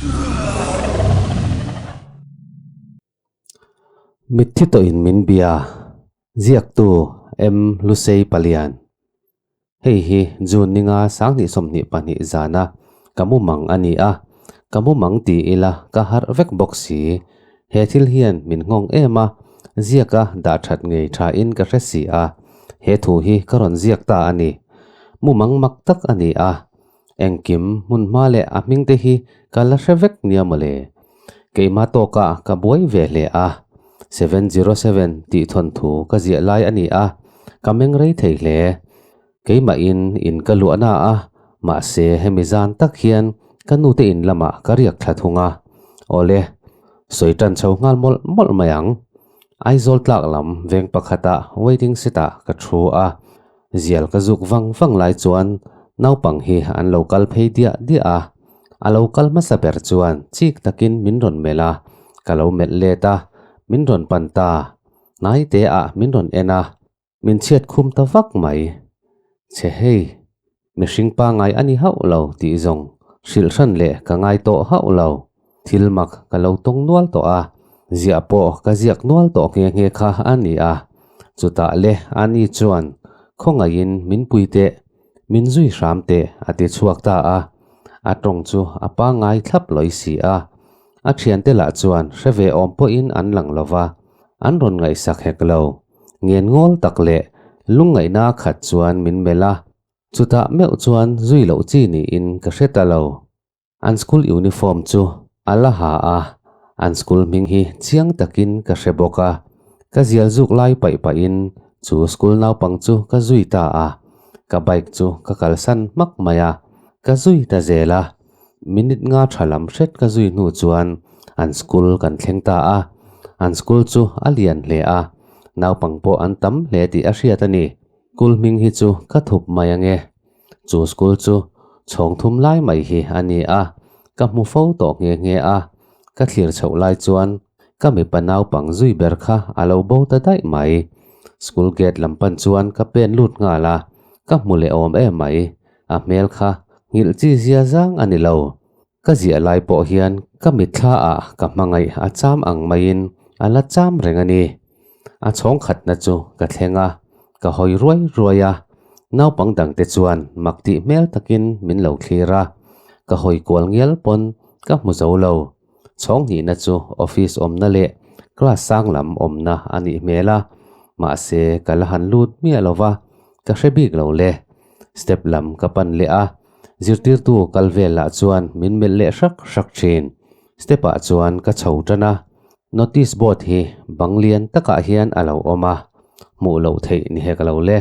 Mitthi tawhin min bia, ziaktu M. Lusei Palian. Hei hi June ninga 2022 zana ka mumang a ni a, ka mumang ti ila ka harh vek bawk si. He thil hian min nghawng em a, ziaka dah that ngei thain ka hre si a, he thu hi ka rawn ziak ta a ni. Mumang mak tak a ni a, Engkim hmun hma leh a hming te hi ka la hre vek nia mawle. Keimah tawkah ka buai ve hle a, 707 tih thawnthu ka ziah lai a ni a, ka meng rei thei hle. Keimahin in ka luah na a, mahse hemi zan tak hian ka nute in lamah ka riak thla thung a. Awle, sawi tan chho nghal mawlh mawlh mai ang. Aizawl tlak lam veng pakhatah waiting seat-ah ka thu a, Zial ka zuk vang vang lai chuan naupang hi an lo kal phei diah diah a, a lo kal hmasa ber chuan chik takin min rawn melh a, ka lo melh let a, min rawn pan ta, hnai te ah min rawn en a, min chhiat khum ta vak mai. Chhe hei, mihring pangai a ni hauh lo tih zawng hrilh hran leh ka ngai tawh hauh lo, thil mak ka lo tawng nual tawh a, ziah pawh ka ziak nual tawh nghe nghe kha a ni a, chutah le ani chuan khawngaihin min pui teh, min zui hram teh a ti chhuak ta a, a tawng chu a pangai thlap lawi si a, a thiante lah chuan hre ve awm pawhin an lang lo va, an rawn ngaihsak hek lo, ngen ngawl tak leh lungngaihna khat chuan min melh a, chutah meuh chuan zui loh chi niin ka hre ta lo. An school uniform chu a la ha a, an school hming hi chiang takin ka hre bawk a. Ka zial zuk lai paih pahin chu school naupang chu ka zui ta a, ka bike chu ka kalsan hmak mai a, ka zui ta zel a. Minute nga tha lam hret ka zui hnu chuan an school kan thleng ta a, an school chu a lian hle a, naupang pawh an tam hle tih a hriat a ni. School hming hi chu ka thup mai ange. Chu school chu chhawng thum lai mai hi a ni a, ka hmu fo tawh nghe nghe a, ka thlir chhoh lai chuan ka mipa naupang zui ber kha a lo bo ta daih mai. School gate lam pan chuan ka pen lut nghal a, ka hmu leh awm em mai, a hmel kha nghilh chi zia zang a ni lo. Ka ziah lai pawh hian ka mitthla ah ka hmangaih a cham ang maiin a la cham reng a ni. A chhawng khatna chu ka thleng a, ka hawi ruai ruai a, naupang dangte chuan mak tih hmel takin min lo thlir a, ka hawi kual ngial pawn ka hmu zo lo. Chhawng hnihna chu office awmna leh class sang lam awmna a nih hmel a, mahse ka la han lut miah lo va, ka hre bik lo le. Step lam ka pan leh a. Zirtirtu kal vel lah chuan min melh leh hrak hrak thin. Step ah chuan ka chho tan a, notice board hi bang lian takah hian a lo awm a, hmuh loh theih ni hek lo le,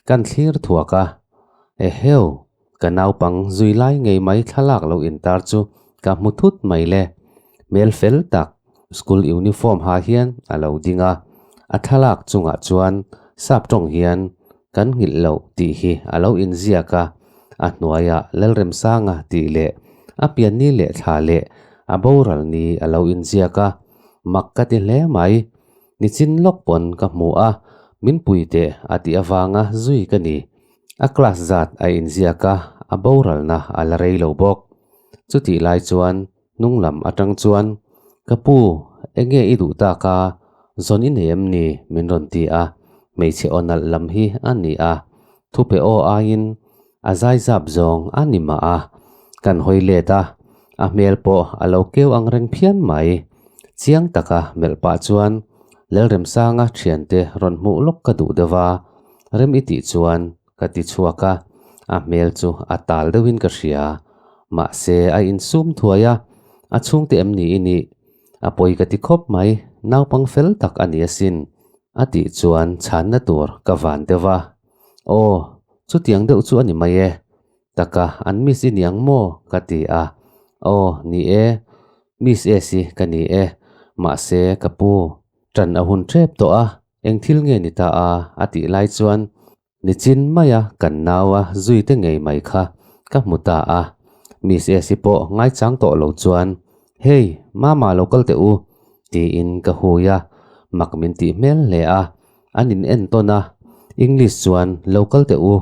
kan thlir thuak a. Eheu, ka naupang zui lai ngei mai thlalak lo intar chu ka hmu thut mai le. Hmel fel tak, school uniform ha hian a lo ding a, a thlalak chungah chuan sap tawng hian Kan nghilh loh tih hi a lo inziak a, a hnuaiah Lalremsanga tih leh a pianni leh thla leh a boral ni a lo inziak a, mak ka ti hle mai. Nichin lawk pawn ka hmu a, min pui teh a tih avanga zui ka ni. A class zat a inziak a, a boralna a la rei lo bawk. Chutih lai chuan Hnung lam atang chuan, Ka pu, enge i duh tak a, zawn i nei em ni? min rawn ti a, hmeichhe aw nalh lam hi a ni a, thupe aw aiin a zai zap zawng a ni mah a, kan hawi let a, a hmel pawh a lo keu ang reng phian mai. Chiang taka melh pah chuan Lalremsanga thiante rawn hmuh lawk ka duh deuh a, rem i tih chuan Ka ti chhuak a, a hmel chu a tal deuhin ka hria. Mahse, a insum thuai a, a chhungte em ni i nih? A pawi ka ti khawp mai, naupang fel tak a ni asin, a tih chuan chhanna tur ka van deuh a. Aw, chutiang deuh chu a ni mai e. Taka an miss i niang maw? ka ti a. Aw, ni e, miss e si ka ni e. Mahse, ka pu, ṭan a hun ṭep tawh a, Eng thil nge ni ta a? a tih lai chuan nichin maia kan naua zui te ngei mai kha ka hmu ta a. Miss Esi pawh ngaichang tawh lo chuan, Hey, Mama lo kal teh u, tiin ka hui a, mak min tih hmel hle a, an in en tawn a, English chuan lo kal teh u,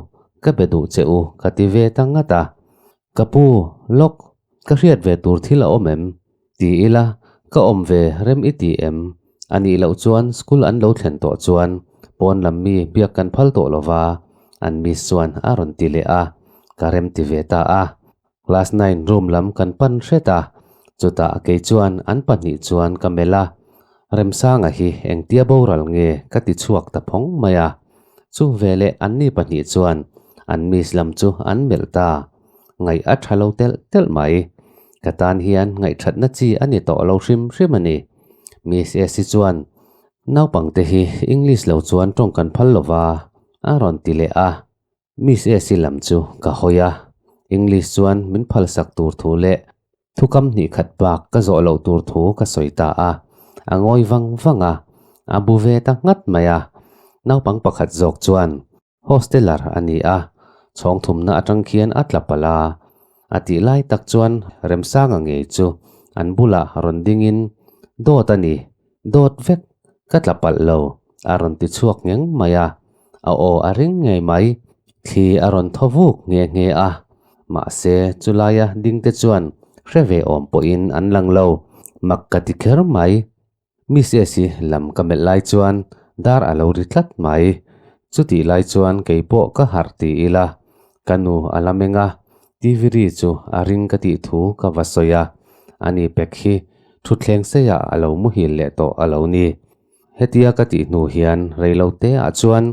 ka be duh che u ka ti ve ta ngat a. Ka pu, lawk. Ka hriat ve tur thil a awm em? Ti ila, ka awm ve rem i ti em? A nih loh chuan school an lo thlen tawh chuan pawn lam mi biak kan phal tawh lova, an miss chuan a rawn ti leh a, ka rem ti ve ta a. Class nine room lam kan pan hret a, chutah kei chuan an pahnih chuan ka melh a, Remsanga hi engtia boral nge ka ti chhuak ta phawng mai a. Chu veleh anni pahnih chuan an miss lam chu an melh ta. Ngaih a tha lo telh telh mai. Ka tan hian ngaihthatna chi a ni tawh lo hrim hrim a ni. Miss Esi chuan, Naupangte hi English lo chuan tawng kan phal lo va, a rawn ti leh a. Miss Esi lam chu ka hawi a, English chuan min phalsak tur thu leh thukam hnih khat bak ka zawh loh tur thu ka sawi ta a. A ngawi vang vang a, a bu ve ta nghat mai a. Naupang pakhat zawk chuan, Hosteller a ni a, chhawng thumna atang khian a tla palh a. A tih lai tak chuan Remsanga ngei chu an bulah rawn dingin, Dawt a ni, dawt vek, ka tla palh lo, a rawn ti chhuak ngheng mai a. A aw a ring ngei mai, thli a rawn thaw vuk nghe nghe a. Mahse, chulaia dingte chuan hre ve awm pawhin an lang lo, mak ka ti kher mai. Miss Esi lam ka melh lai chuan dar a lo ri tlat mai. Chutih lai chuan kei pawh ka harh ti ila, ka nu a la meng a, TV ri chu a ring ka tih thu ka va sawi a, ani pek hi thutthleng seiah a lo muhil leh tawh a lo ni. Hetia ka tih hnu hian reilote ah chuan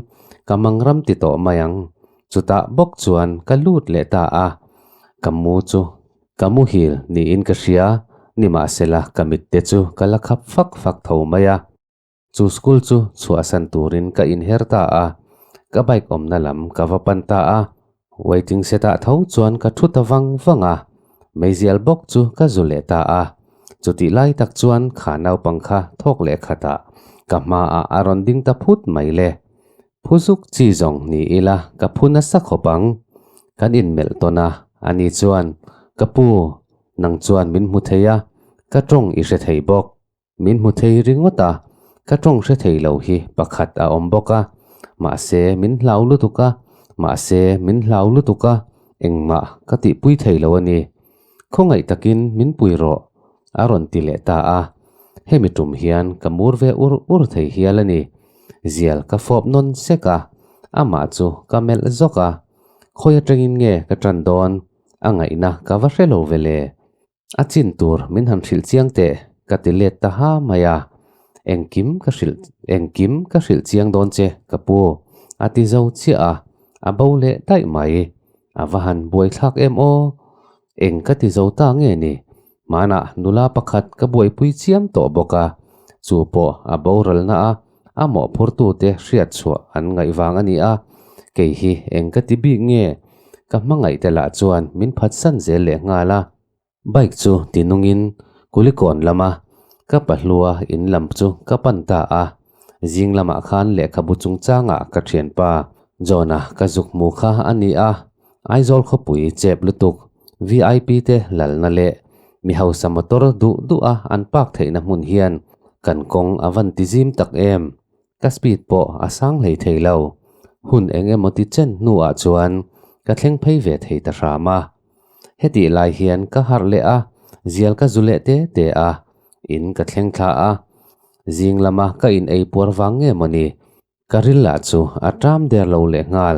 ka mangram ti tawh mai ang, chutah bawk chuan ka lut leh ta a, ka mu chu Ka muhil niin ka hria, nimahsela ka mitte chu ka la khap fak fak tho mai a. Chu school chu chhuahsan turin ka inher ta a, ka bike awmna lam ka va pan ta a. Waiting set ah tho chuan ka thu ta vang vang a, meizial bawk chu ka zu leh ta a. Chutih lai tak chuan kha naupang kha thawk leh khatah ka hmaah a rawn ding ta phut mai le. Phu zuk chi zawng ni ila ka phu nasa khawp ang. Kan inmelh tawn a, ani chuan, Ka pu, nang chuan min hmu thei a, ka tawng i hre thei bawk. Min hmu thei ringawt a, ka tawng hre thei lo hi pakhat a awm bawk a. Mahse, min hlau lutuk a, mahse, min hlau lutuk a, engmah ka tihpui thei lo a ni. Khawngaih takin min pui rawh, a rawn ti leh ta a. Hemi tum hian ka mur ve ur ur thei hial a ni. Zial ka fawp nawn sek a, amah chu ka melh zawk a. Khawi atangin nge ka tan dawn? A ngaihna ka va hre lo ve le. A chin tur min han hrilh chiang teh, ka ti let ta ha mai a. Engkim ka hrilh, engkim ka hrilh chiang dawn che, ka pu, a ti zo chiah a, a bo leh daih mai. A va han buaithlak em aw? Eng ka ti zo ta nge ni? Hmanah nula pakhat ka buaipui chiam tawh bawk a, chu pawh a boralna a a mawhphurtute hriat chhuah an ngaih vang a ni a, kei hi eng ka ti bik nge? Ka hmangaihte lah chuan min phatsan zel leh nghal a. Bike chu ti nungin Kulikawn lama ka pahlua in lam chu ka pan ta a, zing lamah khan lehkhabu chungchangah ka thianpa John-a ka zuk hmu kha a ni a, Aizawl khawpui chep lutuk VIP te lalna leh mi hausa motor duh duha an park theihna hmun hian kan kawng a van ti zim tak em. Ka speed pawh a sang hlei thei lo. Hun eng emaw ti chen hnuah chuan ka thleng phei ve thei ta hram a. Hetih lai hian ka harh leh a, zial ka zu leh te te a, in ka thleng thla a. Zing lama ka in ei puar vang nge mawni? Ka ril lah chu a ṭam der lo leh nghal.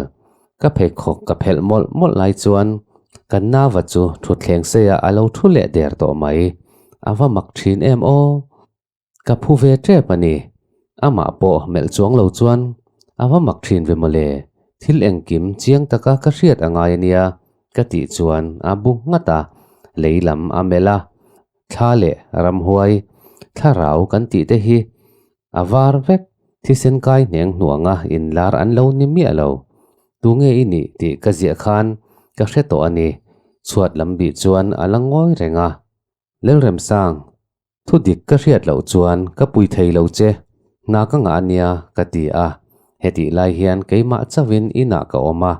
Ka pheikhawk ka phelh mawlh mawlh lai chuan kan nauva chu thutthleng seiah a lo thu leh der tawh mai. A va mak ṭhin em aw! Ka phu ve ṭep a ni. Amah pawh melh chuang lo chuan a va mak ṭhin ve mawle, thil engkim chiang taka ka hriat a ngai a nia ka tih chuan a bu nghat a, lei lam a melh a. Thla leh ramhuai, thlarau kan tih te hi a var vek, thisen kai hneng hnuanga inlar an lo ni miah lo. Tunge i nih tih ka ziah khan ka hre tawh a ni, chhuat lam bih chuan a la ngawi reng a. Lalremsang, Thu dik ka hriat loh chuan ka pui thei lo che, hna ka ngah ania ka ti a, hetih lai hian keimah chauhin inah ka awm a,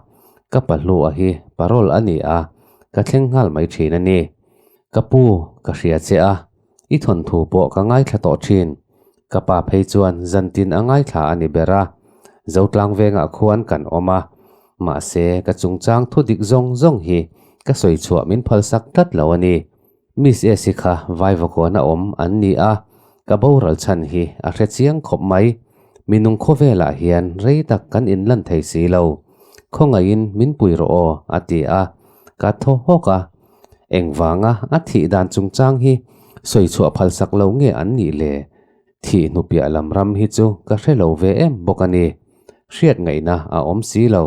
ka pahlua hi parole a ni a, ka thleng nghal mai thin a ni. Ka pu, ka hria che a, i thawnthu pawh ka ngaithla tawh thin. Ka pa phei chuan zantin a ngaithla a ni ber a, Zotlang vengah khuan kan awm a, mahse ka chungchang thu dik zawng zawng hi ka sawi chhuah min phalsak tlat lo a ni. Miss Esi kha Vaivakawn a awm an ni a, ka boral chhan hi a hre chiang khawp mai. Mi nung khawvelah hian rei tak kan inlan thei si lo. Khawngaihin min pui rawh aw, a ti a. Ka thaw hawk a. Engvanga a thih dan chungchang hi sawi chhuah phalsak lo nge an nih le? Thih hnupiah lam ram hi chu ka hre lo ve em bawk a ni. Hriat ngaihna a awm si lo.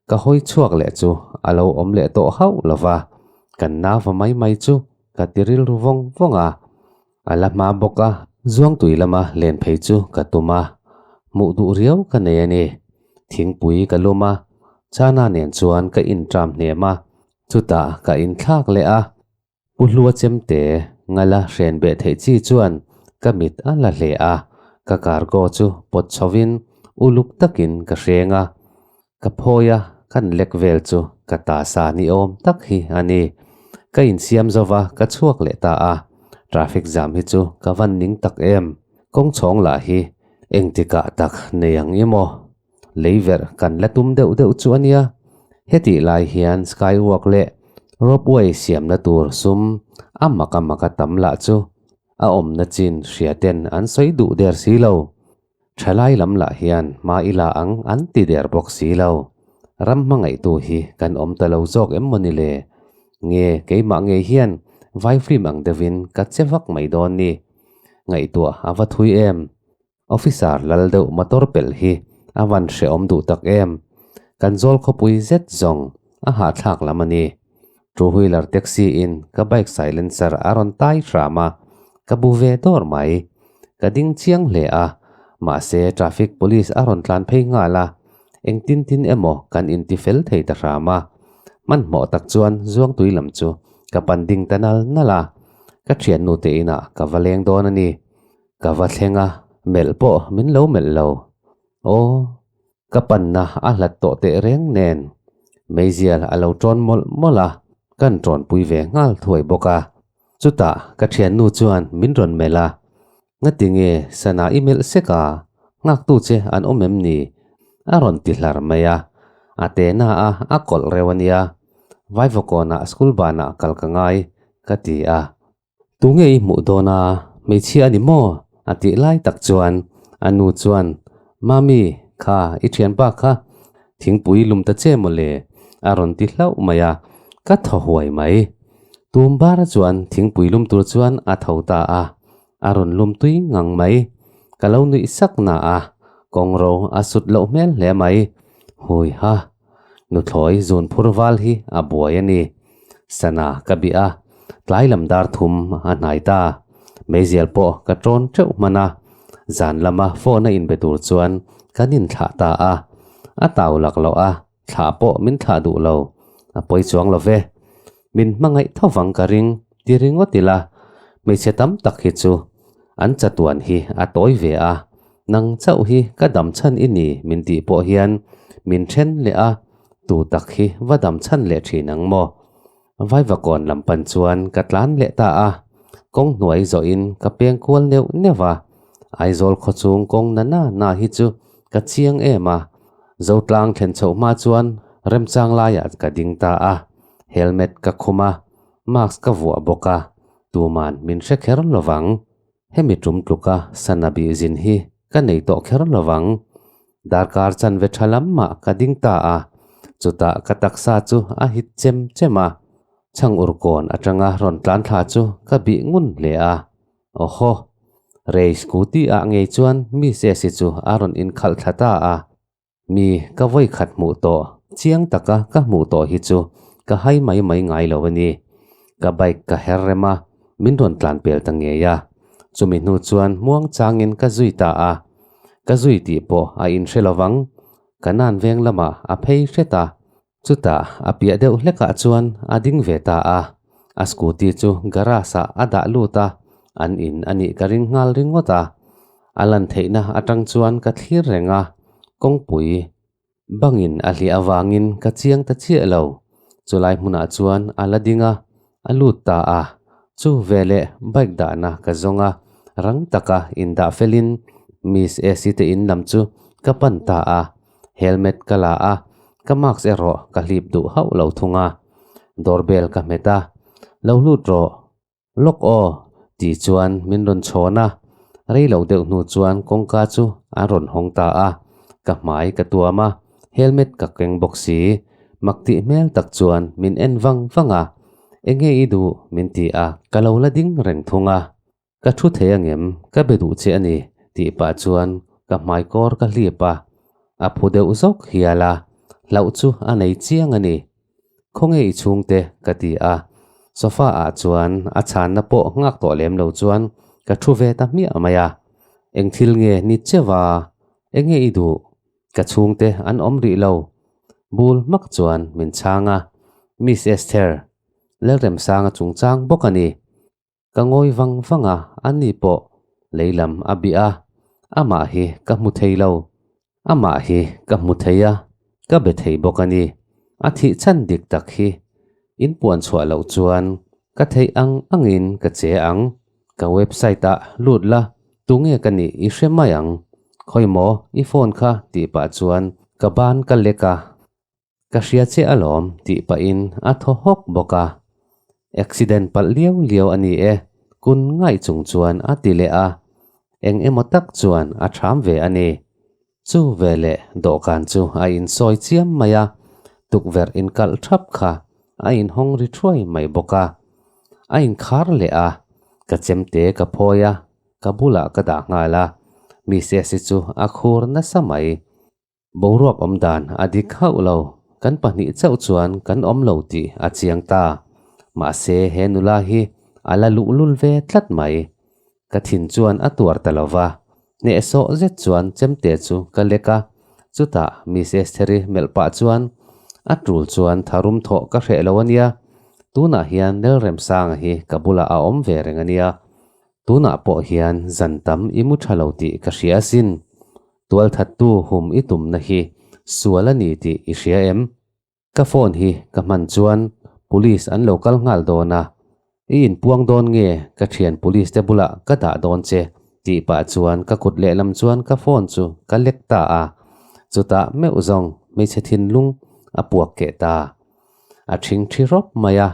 Ka hawi chhuak leh chu a lo awm leh tawh hauh lo va, kan nauva mai mai chu ka ti rilru vawng vawng a. A la hma bawk a, Zuangtui lama len phei chu ka tum a, hmuh duh riau ka nei a ni. Thingpui ka lum a, Chana nen chuan ka inṭam hnem a, chutah ka inthlak leh a. Pu Hlua chemte ngala hren beh theih chi chuan ka mit a la hle a, ka cargo chu pawt chhovin uluk takin ka hreng a. Ka phawi a, kan lek vel chu ka ta sa ni awm tak hi a ni. Ka insiam zo va, ka chhuak leh ta a. Traffic jam hi chu ka van ning tak em. Kawng chhawng lah hi engtikah tak nei ang i maw? Lei verh kan la tum deuh deuh chu a nia. Hetih lai hian skywalk leh ropeway siamna tur sum a mak a mak a tam lah chu a awmna chin hria ten an sawi duh der si lo. Thalai lam lah hian hma i la ang an ti der bawk si lo. Ram hmangaihtu hi kan awm ta lo zawk em maw ni le? Nge keimah ngei hian vai film ang deuhin ka che vak mai dawn ni? Ngaihtuah a va thui em? Officer lal deuh motor pelh hi a van hrehawm duh tak em? Kan zawl khawpui zet zawng a hahthlak lam a ni. Two wheeler taxi in ka bike silencer a rawn tai hram a, ka bu ve dawr mai. Ka ding chiang hle a, mahse traffic police a rawn tlan phei nghal a, engtin tin emaw kan inti fel thei ta hram a. Hmanhmawh tak chuan Zuangtui lam chu ka pan ding ta nal nal a, ka thiannu te inah ka va leng dawn a ni. Ka va thleng a, melh pawh min lo melh lo. Aw, ka panna a hlat tawh teh reng nen. Meizial a lo ṭawn mawlh mawlh a, kan ṭawnpui ve nghal thuai bawk a. Chutah ka ṭhiannu chuan min rawn melh a, Ngati nge sana i melh sek a, nghaktu che an awm em ni? A rawn ti hlar mai a, a te na a, a kawlh reuh a nia. Vaivakawnah school banah kal ka ngai, ka ti a. Tunge i hmuh dawn a, hmeichhia a ni maw? a tih lai tak chuan a nu chuan, Mami, kha i thianpa kha thingpui lum ta che maw le? a rawn ti hlauh mai a, ka thaw huai mai. Tum bara chuan thingpui lum tur chuan a tho ta a, a rawn lum tui ngang mai. Ka lo nuih sak na a, kawngro a sut loh hmel hle mai. Hui ha, nuthlawi zun phur val hi a buai a ni. Sana ka bih a, tlai lam dar thum a hnai ta. Meizial pawh ka ṭawn ṭeuh hman a, zan lama phone a inbe tur chuan kan inthlah ta a. A tau lak loh a, thlah pawh min thlah duh lo. A pawi chuang lo ve. Min hmangaih tho vang ka ring ti ringawt ila, hmeichhe tam tak hi chu an chatuan hi a tawi ve a, nang chauh hi ka dam chhan i ni min tih pawh hian min ṭhen leh a, Tu tak hi va dam chhan leh thin ang maw? Vaivakawn lam pan chuan ka tlan leh ta a, kawng hnuai zawhin ka peng kual neuh neuh a. Aizawl khawchhung kawng na na na hi chu ka chiang em a, Zotlang thlen chhoh hma chuan remchang laiah ka ding ta a, helmet ka khum a, mask ka vuah bawk a, tuman min hre kher lovang. Hemi tum tluka sana bih zin hi ka nei tawh kher lovang. Darkar chanve tha lam mah ka ding ta a, chutah ka taksa chu a hit chem chem a. Chhang urkawn atanga rawn tlan thla chu ka bih ngun hle a. Awhaw! Rei scooty ah ngei chuan Miss Esi chu a rawn inkhalh thla ta a. Mi ka vawi khat hmuh tawh, chiang taka ka hmuh tawh hi chu ka hai mai mai ngai lo a ni. Ka bike ka her rem a, min rawn tlan pel ta ngei a. Chumi hnu chuan muang changin ka zui ta a. Ka zui tih pawh a inhre lo vang. Ka nan veng lamah a phei hret a. Chutah a piah deuh hlekah chuan a ding ve ta a. A scooty chu garage ah a dah lut a, an in a nih ka ring nghal ringawt a. A lan theihna atang chuan ka thlir reng a, kawngpui bangin a hliah avangin ka chiang ta chiah lo. Chulai hmunah chuan a la ding a, a lut ta a. Chu veleh bike dahna ka zawng a, rang taka indah felin Miss Esi te in lam chu ka pan ta a. Helmet ka la a, ka mask erawh ka hlip duh hauh lo thung a. Doorbell ka hmet a, Lo lut rawh. Lawk aw, ti chuan min rawn chhawn a, rei lo deuh hnu chuan kawngka chu an rawn hawng ta a, ka hmai ka tuam a, helmet ka keng bawk si. Mak tih hmel tak chuan min en vang vang a, Enge i duh? min ti a, ka lo la ding reng thung a. Ka thu thei angem? Ka be duh che a ni, tih pah chuan ka hmai kawr ka hlip a, a phu deuh zawk hial a, hlauh chu a nei chiang a ni. Khawnge i chhungte? ka ti a, sofa ah chuan a chhanna pawh nghak tawh lem lo chuan ka thu ve ta hmiah mai a. Eng thil nge ni cheuva? Enge i duh? Ka chhungte an awm rih lo. Bul hmak chuan min chhang a, Miss Esther, Lalremsanga chungchang bawk a ni. Ka ngawi vang vang a, ani pawh lei lam a bih a, amah hi ka hmu thei lo. Amah hi ka hmu thei a, ka be thei bawk a ni. A thih chhan dik tak hi in puan chhuah loh chuan ka theih ang angin ka che ang. Ka website ah lut la, tunge ka nih i hre mai ang. Khawi maw i phone kha tih pah chuan ka ban ka lek a. Ka hria che alawm tih pahin a thaw hawk bawk a. Accident palh liau liau a ni e, kun ngaih chung chuan a ti leh a. Eng emaw tak chuan a ṭham ve a ni. Chu veleh dawhkan chu a insawi chiam mai a, tukverh inkalh ṭhap kha a inhawng ri ṭhuai mai bawk a. A inkhar leh a, ka chemte ka phawi a, ka bulah ka dah nghal a. Miss S-i chu a khur nasa mai. Boruak awm dan a dik hauh lo, kan pahnih chauh chuan kan awm lo tih a chiang ta. Mahse he nula hi a la luhlul ve tlat mai. Ka thin chuan a tuar ta lo va, hnehsawh zet chuan chemte chu ka lek a, chutah Miss Estheri melh pah chuan a tul chuan tharum thawh ka hreh lo a nia, tunah hian Nelremsanga hi ka bulah a awm ve reng a nia, tunah pawh hian zan tam i mu tha lo tih ka hria asin. Tualthattu hum i tumna hi sual a ni tih i hria em? Ka phone hi ka hman chuan police an lo kal nghal dawn a, i inpuang dawn nge ka thian police te bulah ka dah dawn che tih pah chuan ka kut lehlam chuan ka phone chu ka lek ta a, chutah meuh zawng hmeichhe thinlung a puak keh ta. A thing thi rawp mai a,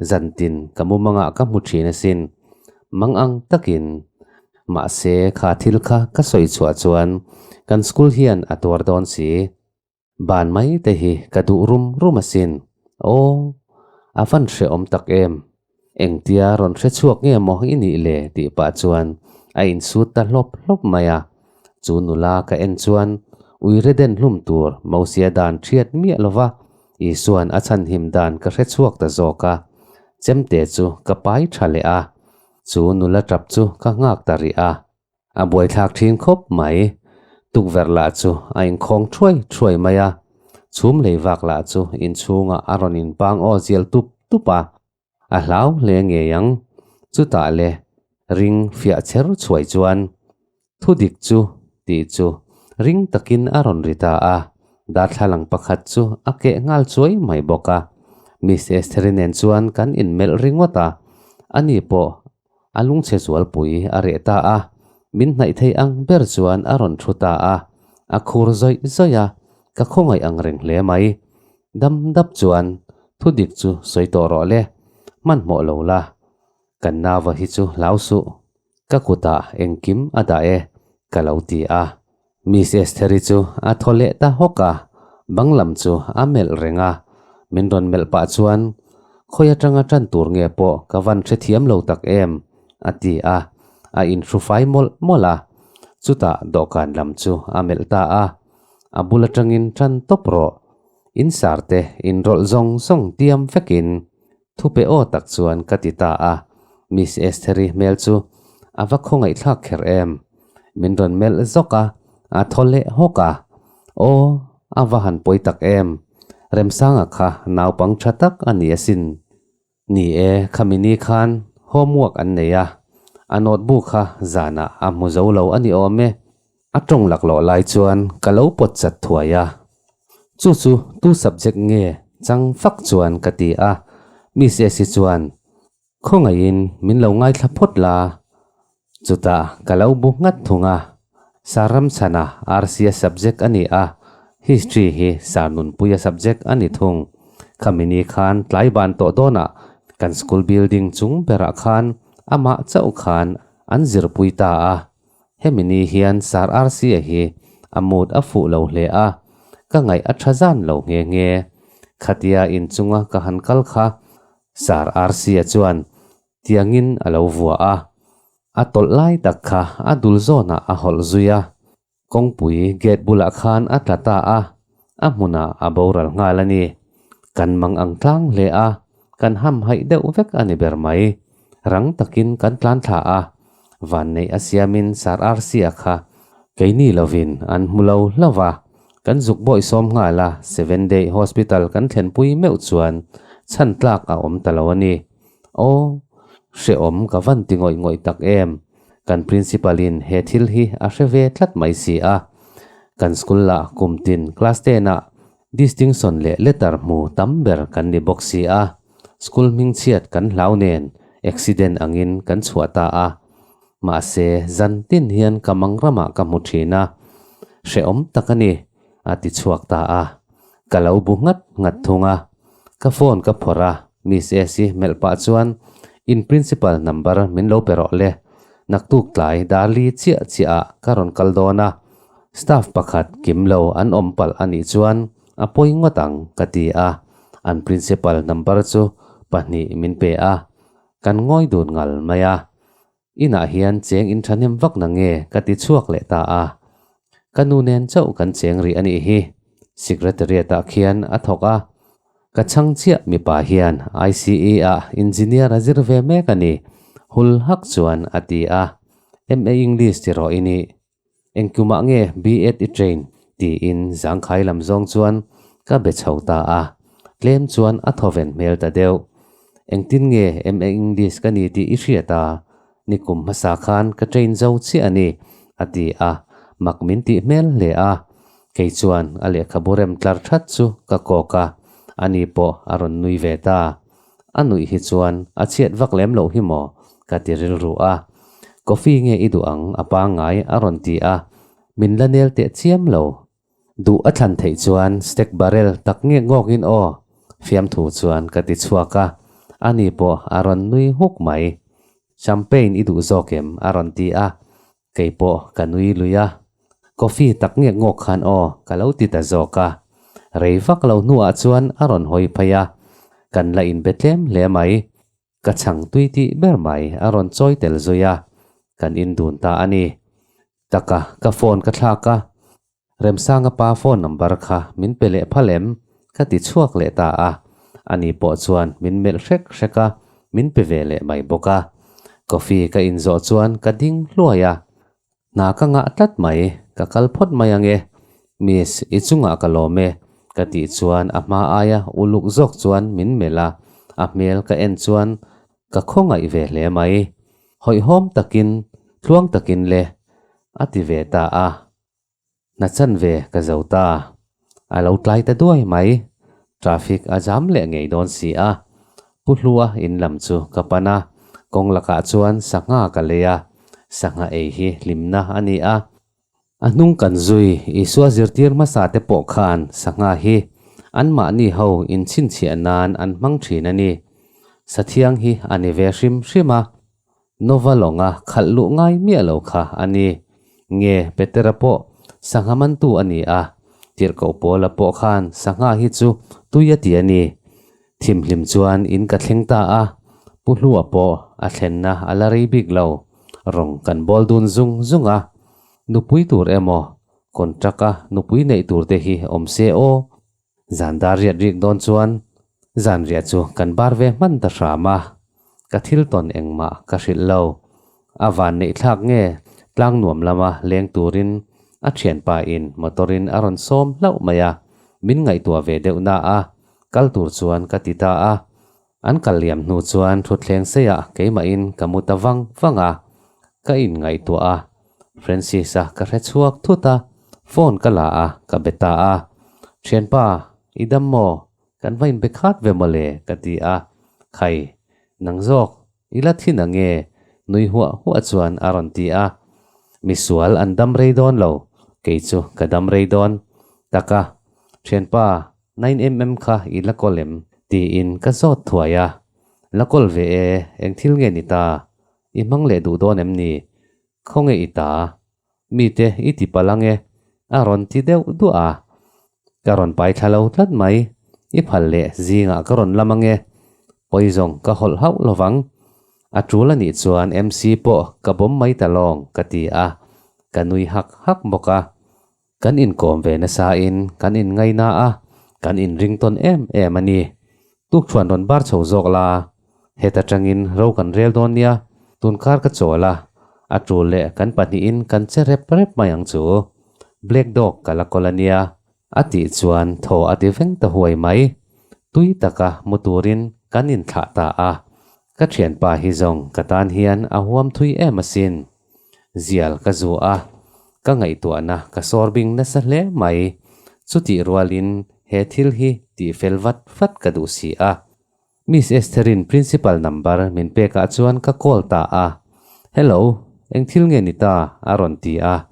Zantin ka mumangah ka hmu thin asin, mang ang takin. Mahse kha thil kha ka sawi chhuah chuan kan school hian a tuar dawn si. Ban mai te hi ka duh rum rum asin. Aw, a van hrehawm tak em. Engtia rawn hre chhuak nge maw i nih le tih pah chuan a insut ta hlawp hlawp mai a. Chu nula ka en chuan uire den hlum tur Mosia dan thiat miah lova Isua'n a chhanhim dan ka hre chhuak ta zawk a, chemte chu ka pai tha leh a, chu nula tap chu ka nghak ta rih a. A buaithlak thin khawp mai. Tukverh lah chu a inkhawng thuai thuai mai a, chhum lei vak lah chu inchhungah a rawn inpang aw zial tup tup a. A hlau hle ngei ang. Chutah le ring fiah cher chhuai chuan thu dik chu tih chu ring takin a rawn ri ta a, darthlalang pakhat chu a keh nghal chuai mai bawk a. Miss Estheri nen chuan kan inmelh ringawt a, ani pawh a lungchhe zualpui a reh ta a, min hnaih thei ang ber chuan a rawn thu ta a, a khur zawih zawih a, ka khawngaih ang reng hle mai. Dam dap chuan thu dik chu sawi tawh rawh le, hmanhmawh lo la, kan nauva hi chu hlau suh, ka kutah engkim a dah e, ka lo ti a. Miss Estheri chu a thaw leh ta hawk a, bang lam chu a melh reng a, min rawn melh pah chuan, Khawi atanga tan tur nge pawh ka van hrethiam lo tak em? a ti a, a inhrufai mawlh mawlh a, chutah dawhkan lam chu a melh ta a, A bul atangin tan tawp rawh, in sarte inrawlh zawng zawng tiam vekin Thupe aw tak chuan ka ti ta a, Miss Estheri hmel chu a va khawngaihthlak kher em. Min rawn melh zawk a, a thaw leh hawk a. Aw, a va han pawi tak em. Remsanga kha naupang tha tak a ni asin. Ni e, khami ni khan homework an nei a, a notebook kha zanah a hmu zo lo a ni awm e. A tawng laklawh lai chuan ka lo pawt chat thuai a. Chu chu tu subject nge chang fak chuan ka ti a, Miss Esi chuan khawngaihin min lo ngaithla phawt la. Chutah ka lo bu nghat thung a, Sarramchhana RCA subject a ni a, History hi Sarnunpuia subject a ni thung. Khami ni khan tlai ban tawh dawnah. Kan school building chung berah khan amah chauh khan an zirpui ta a. Hemi ni hian Sir RC-a hi a mood a fuh lo hle a, ka ngaih a tha zan lo nghe nghe. Khatia inchunga ka han kal kha Sir RC-a chuan tiangin a lo vua a, a tawlh lai tak kha a dul zawnah a hawlh zui a, kawngpui gate bulah khan a tla ta a, a hmunah a boral nghal a ni. Kan mang ang tlang hle a, kan hamhaih deuh vek a ni ber mai. Rang takin kan tlan thla a, vanneih a siamin Sir RC-a kha keini lovin an hmu lo hlauh va, kan zuk bawih sawm nghal a, Seven Day Hospital kan thlenpui meuh chuan chhan tlak a awm ta lo a ni. Aw, hrehawm ka van ti ngawih ngawih tak em? Kan principal in he thil hi a hre ve tlat mai si a. Kan school ah kum tin class ten ah distinction leh letter hmu tam ber kan ni bawk si a. School hming chhiat kan hlau nen accident angin kan chhuah ta a. Mahse, zan tin hian ka mang ramah ka hmu thin a. Hrehawm tak a ni, a ti chhuak ta a. Ka lo bu nghat nghat thung a. Ka phone ka phawrh a, Miss Esi melh pah chuan, In principal number min lo pe rawh le. Naktuk tlai Darli chiah chiah ah ka rawn kal dawn a. Staff pakhat kim lo an awm palh a nih chuan a pawi ngawt ang, ka ti a. An principal number chu pahnih min pe a. Kan ngawi dun ngal mai a. Inah hian cheng in thahnem vak na nge ka ti chhuak leh ta a. Ka nu nen chauh kan cheng rih a nih hi. Secretariat ah khian a thawk a. Ka chhang chiah mipa hian ICE ah engineer a zir ve mek a ni, hul hak chuan a ti a. MA English ti rawh i nih. Engkumah nge B.Ed i train? tiin zangkhai lam zawng chuan ka be chho ta a, tlem chuan a thawven hmel ta deuh. Engtin nge MA English ka ni tih i hriat a? Nikum hmasa khan ka train zo chiah a ni, a ti a, mak min tih hmel hle a. Kei chuan a lehkhabu rem tlar that chu ka kawk a, ani pawh a rawn nui ve ta. A nuih hi chuan a chhiat vak lem loh hi maw? ka ti rilru a. Coffee nge i duh ang a pangngai a rawn ti a, min la nel teh chiam lo. Duh a thlan theih chuan steak barrel tak nge ngawkin aw fiamthu chuan ka ti chhuak a, ani pawh a rawn nui huk mai. Champagne i duh zawk em? a rawn ti a, Kei pawh ka nui lui a, coffee tak ngek ngawk khan aw ka lo ti ta zawk a. Rei vak lo hnuah chuan a rawn hawi phei a, kan la inbe tlem hle mai. Ka chhang tui tih ber mai a rawn chawi tel zui a, kan indun ta a ni. Taka ka phone ka thlak a, Remsanga pa phone number kha min pe leh phal em? Ka ti chhuak leh ta a, ani pawh chuan min melh hrek hrek a, min pe ve leh mai bawk a. Coffee ka in zawh chuan ka ding hluai a, hna ka ngah tlat mai, ka kal phawt mai ange, Miss, i chungah ka lawm e, ka tih chuan a hma aia uluk zawk chuan min melh a, a hmel ka en chuan ka khawngaih ve hle mai. Hawihhawm takin, tluang takin le, a ti ve ta a. Hna chanve ka zo ta. A lo tlai ta duai mai. Traffic a jam leh ngei dawn si a. Pu Hlua in lam chu ka pan a, kawng lakah chuan sangha ka lei a. Sangha ei hi hlimna a ni a. A hnung kan zui Isua zirtir hmasa te pawh khan sangha hi anmahni ho inchhinchhiah nan an hmang thin a ni. Sathiang hi a ni ve hrim hrim a. Nova lawnga khalh luh ngai miah lo kha a ni. Nge Petera pawh sangha mantu a ni a, tirhkoh Paula pawh khan sangha hi chu tui a ti a ni. Thimhlim chuan in ka thleng ta a, Pu Hlua pawh a thlenna a la rei bik lo, rawng kan bawl dun zung zung a. Nupui tur emaw, contract a nupui neih tur te hi awm se aw. Zan dar riat rik dawn chuan zan riah chu kan bar ve hman ta hram a, ka thil tawn engmah ka hrilh lo. A van neih thlak nge tlang nuam lama leng turin a thianpa in motor in a rawn sawm hlauh mai a, min ngaihtuah ve deuh na a, kal tur chuan ka ti ta a. An kal liam hnu chuan thutthleng seiah keimahin ka mu ta vang vang a, ka inngaihtuah a, Francis-a ka hre chhuak thut a, phone ka la a, ka be ta a. Thianpa, i dam maw? Kan va inbe khat ve mawle, ka ti a. Khai, nang zawk, i la thin ang e, nui huah huah chuan a rawn ti a. Misual an dam rei dawn lo, kei chu ka dam rei dawn. Taka, thianpa, 9mm kha i la kawl em? tiin ka zawt thuai a. La kawl ve e, eng thil nge ni ta? I hmang leh duh dawn em ni? Khawnge i ta? Mite i ti palh ange, a rawn ti deuh duah a. Ka rawn pai thla lo tlat mai, i phal leh zingah ka rawn lam ange, pawi zawng ka hawlh hauh lovang. A tul a nih chuan MC pawh ka bawm mai ta lawng ka ti a, ka nui hak hak bawk a. Kan inkawm ve nasa in kan inngaina a, kan inring tawn em em a ni. Tukṭhuan rawn bar chho zawk la, heta tangin ro kan rel dawn nia, tunkar ka chawl a, a tul leh kan pahnihin kan che rep rep mai ang chu. Black Dog ka la kawl a nia, a tih chuan thaw a ti veng ta huai mai. Tui taka mu turin kan inthlah ta a, ka thianpa hi zawng ka tan hian a huam thui em asin. Zial ka zu a, ka ngaihtuahna ka sawr bing nasa hle mai. Chutih rualin he thil hi tih fel vat vat ka duh si a. Miss Estherin principal number min pekah chuan ka call ta a. Hello, eng thil nge ni ta? a rawn ti a.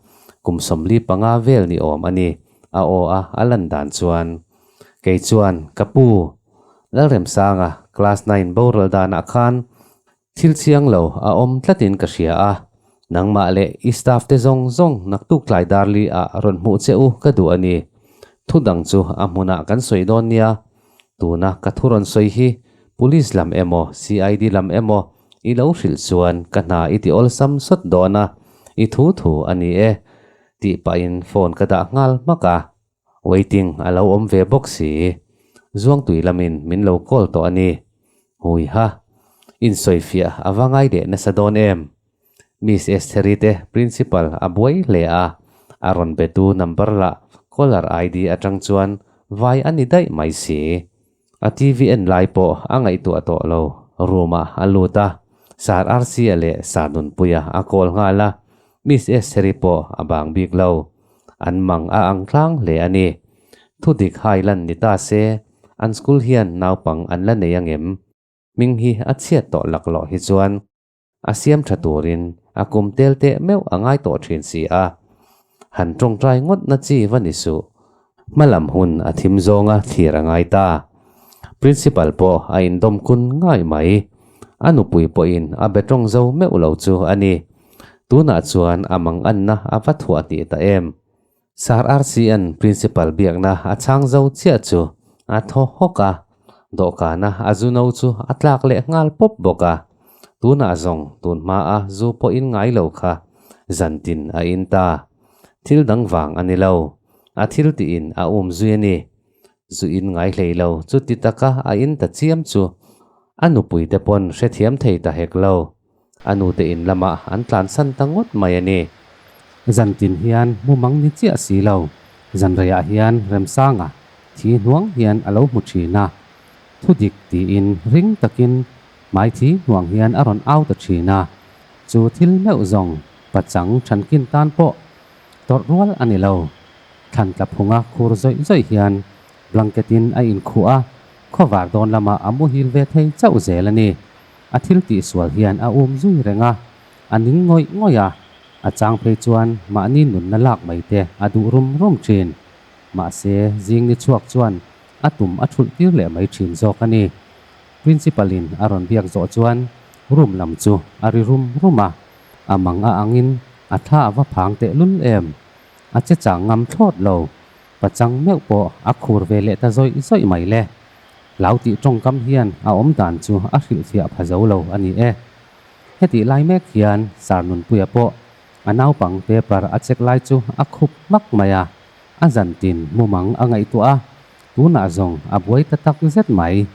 Kum 45 vel ni awm a ni, a aw a a lan dan chuan. Kei chuan, Ka pu, Lalremsanga class nine boral danah khan Thil chiang lo a awm tlatin ka hria a, nangmah leh i staff te zawng zawng naktuk tlai darli ah rawn hmuh che u ka duh a ni. Thu dang chu a hmunah kan sawi dawn nia. Tuna ka thu rawn sawi hi Police lam emaw CID lam emaw i lo hrilh chuan ka hna i ti awlsam sawt dawn a, i thu thu a ni e tih pahin phone ka dah nghal hmak a. Waiting a lo awm ve bawk si. Zuangtui lamin min lo call tawh a ni. Hui ha. Insawifiah a va ngai leh nasa dawn em? Miss Estheri te principal a buai hle a, a rawn betu number lah caller ID atang chuan vai a ni daih mai si. A TV en lai pawh a ngaihtuah tawh lo. Room ah a lut a, Sir Rc-a leh Sir Nunpuia a call nghal a, Miss Estheri pawh a bang bik lo. An mang a ang tlang hle a ni. Thudik hai lan ni ta se, an school hian naupang an la nei angem? Hming hi a chhiat tawh laklawh hi chuan A siam tha turin a kum tel teh meuh a ngai tawh thin si a, han tawngtai ngawt na chi va ni suh. Hmalam hun a thim zawnga thlir a ngai ta. Principal pawh a indawm kun ngai mai. A nupui pawhin a be tawng zo meuh lo chu a ni. Tunah chuan a manganna a va thuah hnih ta em. Sir RCN Principal biakna a chhang zo chiah chu a thaw hawk a, dawhkana a zu no chu a tlak leh nghal pawp bawk a. Tunah zawng tun hmaa zu pawh in ngai lo kha zantin a in ta. Thil dang vang a ni lo, a thil tiin a um zui a ni. Zu in ngai hlei lo chuti taka a in ta chiam chu a nupui te pawn hrethiam thei ta hek lo. A nute in lamah an tlansan ta ngawt mai a ni. Zantin hian mumang ni chiah si lo, zanreiah hian Remsanga thi hnuang hian a lo hmu thin a. Thudik tiin ring takin hmai thi hnuang hian a rawn au ta thin a. Chu thil meuh zawng pachang thankin tan pawh tawrh rual a ni lo. Thlan tla phunga khur zawih zawih hian blanket-in a inkhuh a, khawvar dawn lamah a muhil ve thei chauh zel a ni. A thil tihsual hian a um zui reng a, a ning ngawih ngawih a, a chang phei chuan mahni nunna lak mai te a duh rum rum thin. Mahse, zing ni chhuak chuan a tum a thulh tir leh mai thin zawk a ni. Principal in a rawn biak zawh chuan room lam chu a ri rum rum a, a mang a angin a thla a va phang teh lul em. A che chang ngam thlawt lo, pachang meuh pawh a khur ve leh ta zawih zawih mai le. Hlau tih tawngkam hian a awm dan chu a hrilhfiah pha zo lo a ni e. Hetih lai mek hian Sir Nunpuia pawh a naupang paper a check lai chu a khup hmak mai a, a zantin mumang a ngaihtuah a, tunah zawng a buai ta tak zet mai.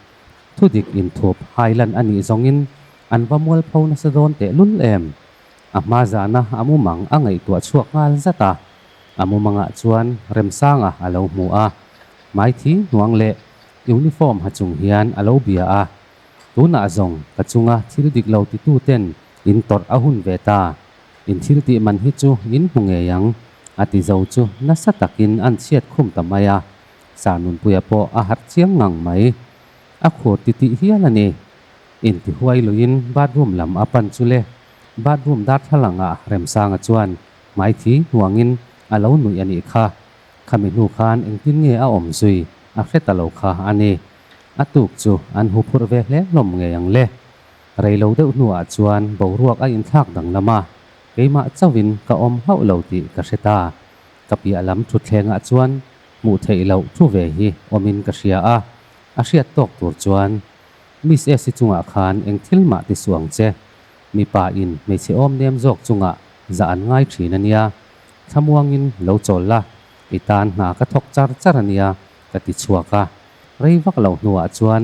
Thudik inthup hailan a nih zawngin an va mualpho nasa dawn tehlul em? A hma zana a mumang a ngaihtuah chhuak nghal zat a, a mumangah chuan Remsanga a lo hmu a, hmaithi hnuang leh Uniform ha chung hian a lo bia a, tunah zawng ka chunga thil dik lo titu ten in tawrh a hun ve ta, in thil tih man hi chu in hmu ngei ang, a ti zo chu nasa takin an chhiat khum ta mai a, Sarnunpuia pawh a harh chiang ngang mai. A khur ti tih hial a ni. Intihuai luiin bathroom lam a pan chu le, bathroom darthlalangah Remsanga chuan hmaithi hnuangin a lo nuih a nih kha. Khami hnu khan engtin nge a awm zui a hre ta lo kha a ni. A tuk chu an huphurh ve hle hlawm ngei ang le. Rei lo deuh hnuah chuan boruak a inthlak danglam a, keimah chauhin ka awm hauh lo tih ka hre ta. Ka piah lam thutthlengah chuan hmuh theih loh thu ve hi awmin ka hria a, a hriat tawk tur chuan Miss Esi chungah khan eng thil mah ti suh ang che. Mipa in hmeichhe awm nem zawk chungah zah an ngai thin a nia. Thlamuangin lo chawl la, i tan hna ka thawk char char a nia ka ti chhuak a. Rei vak lo hnuah chuan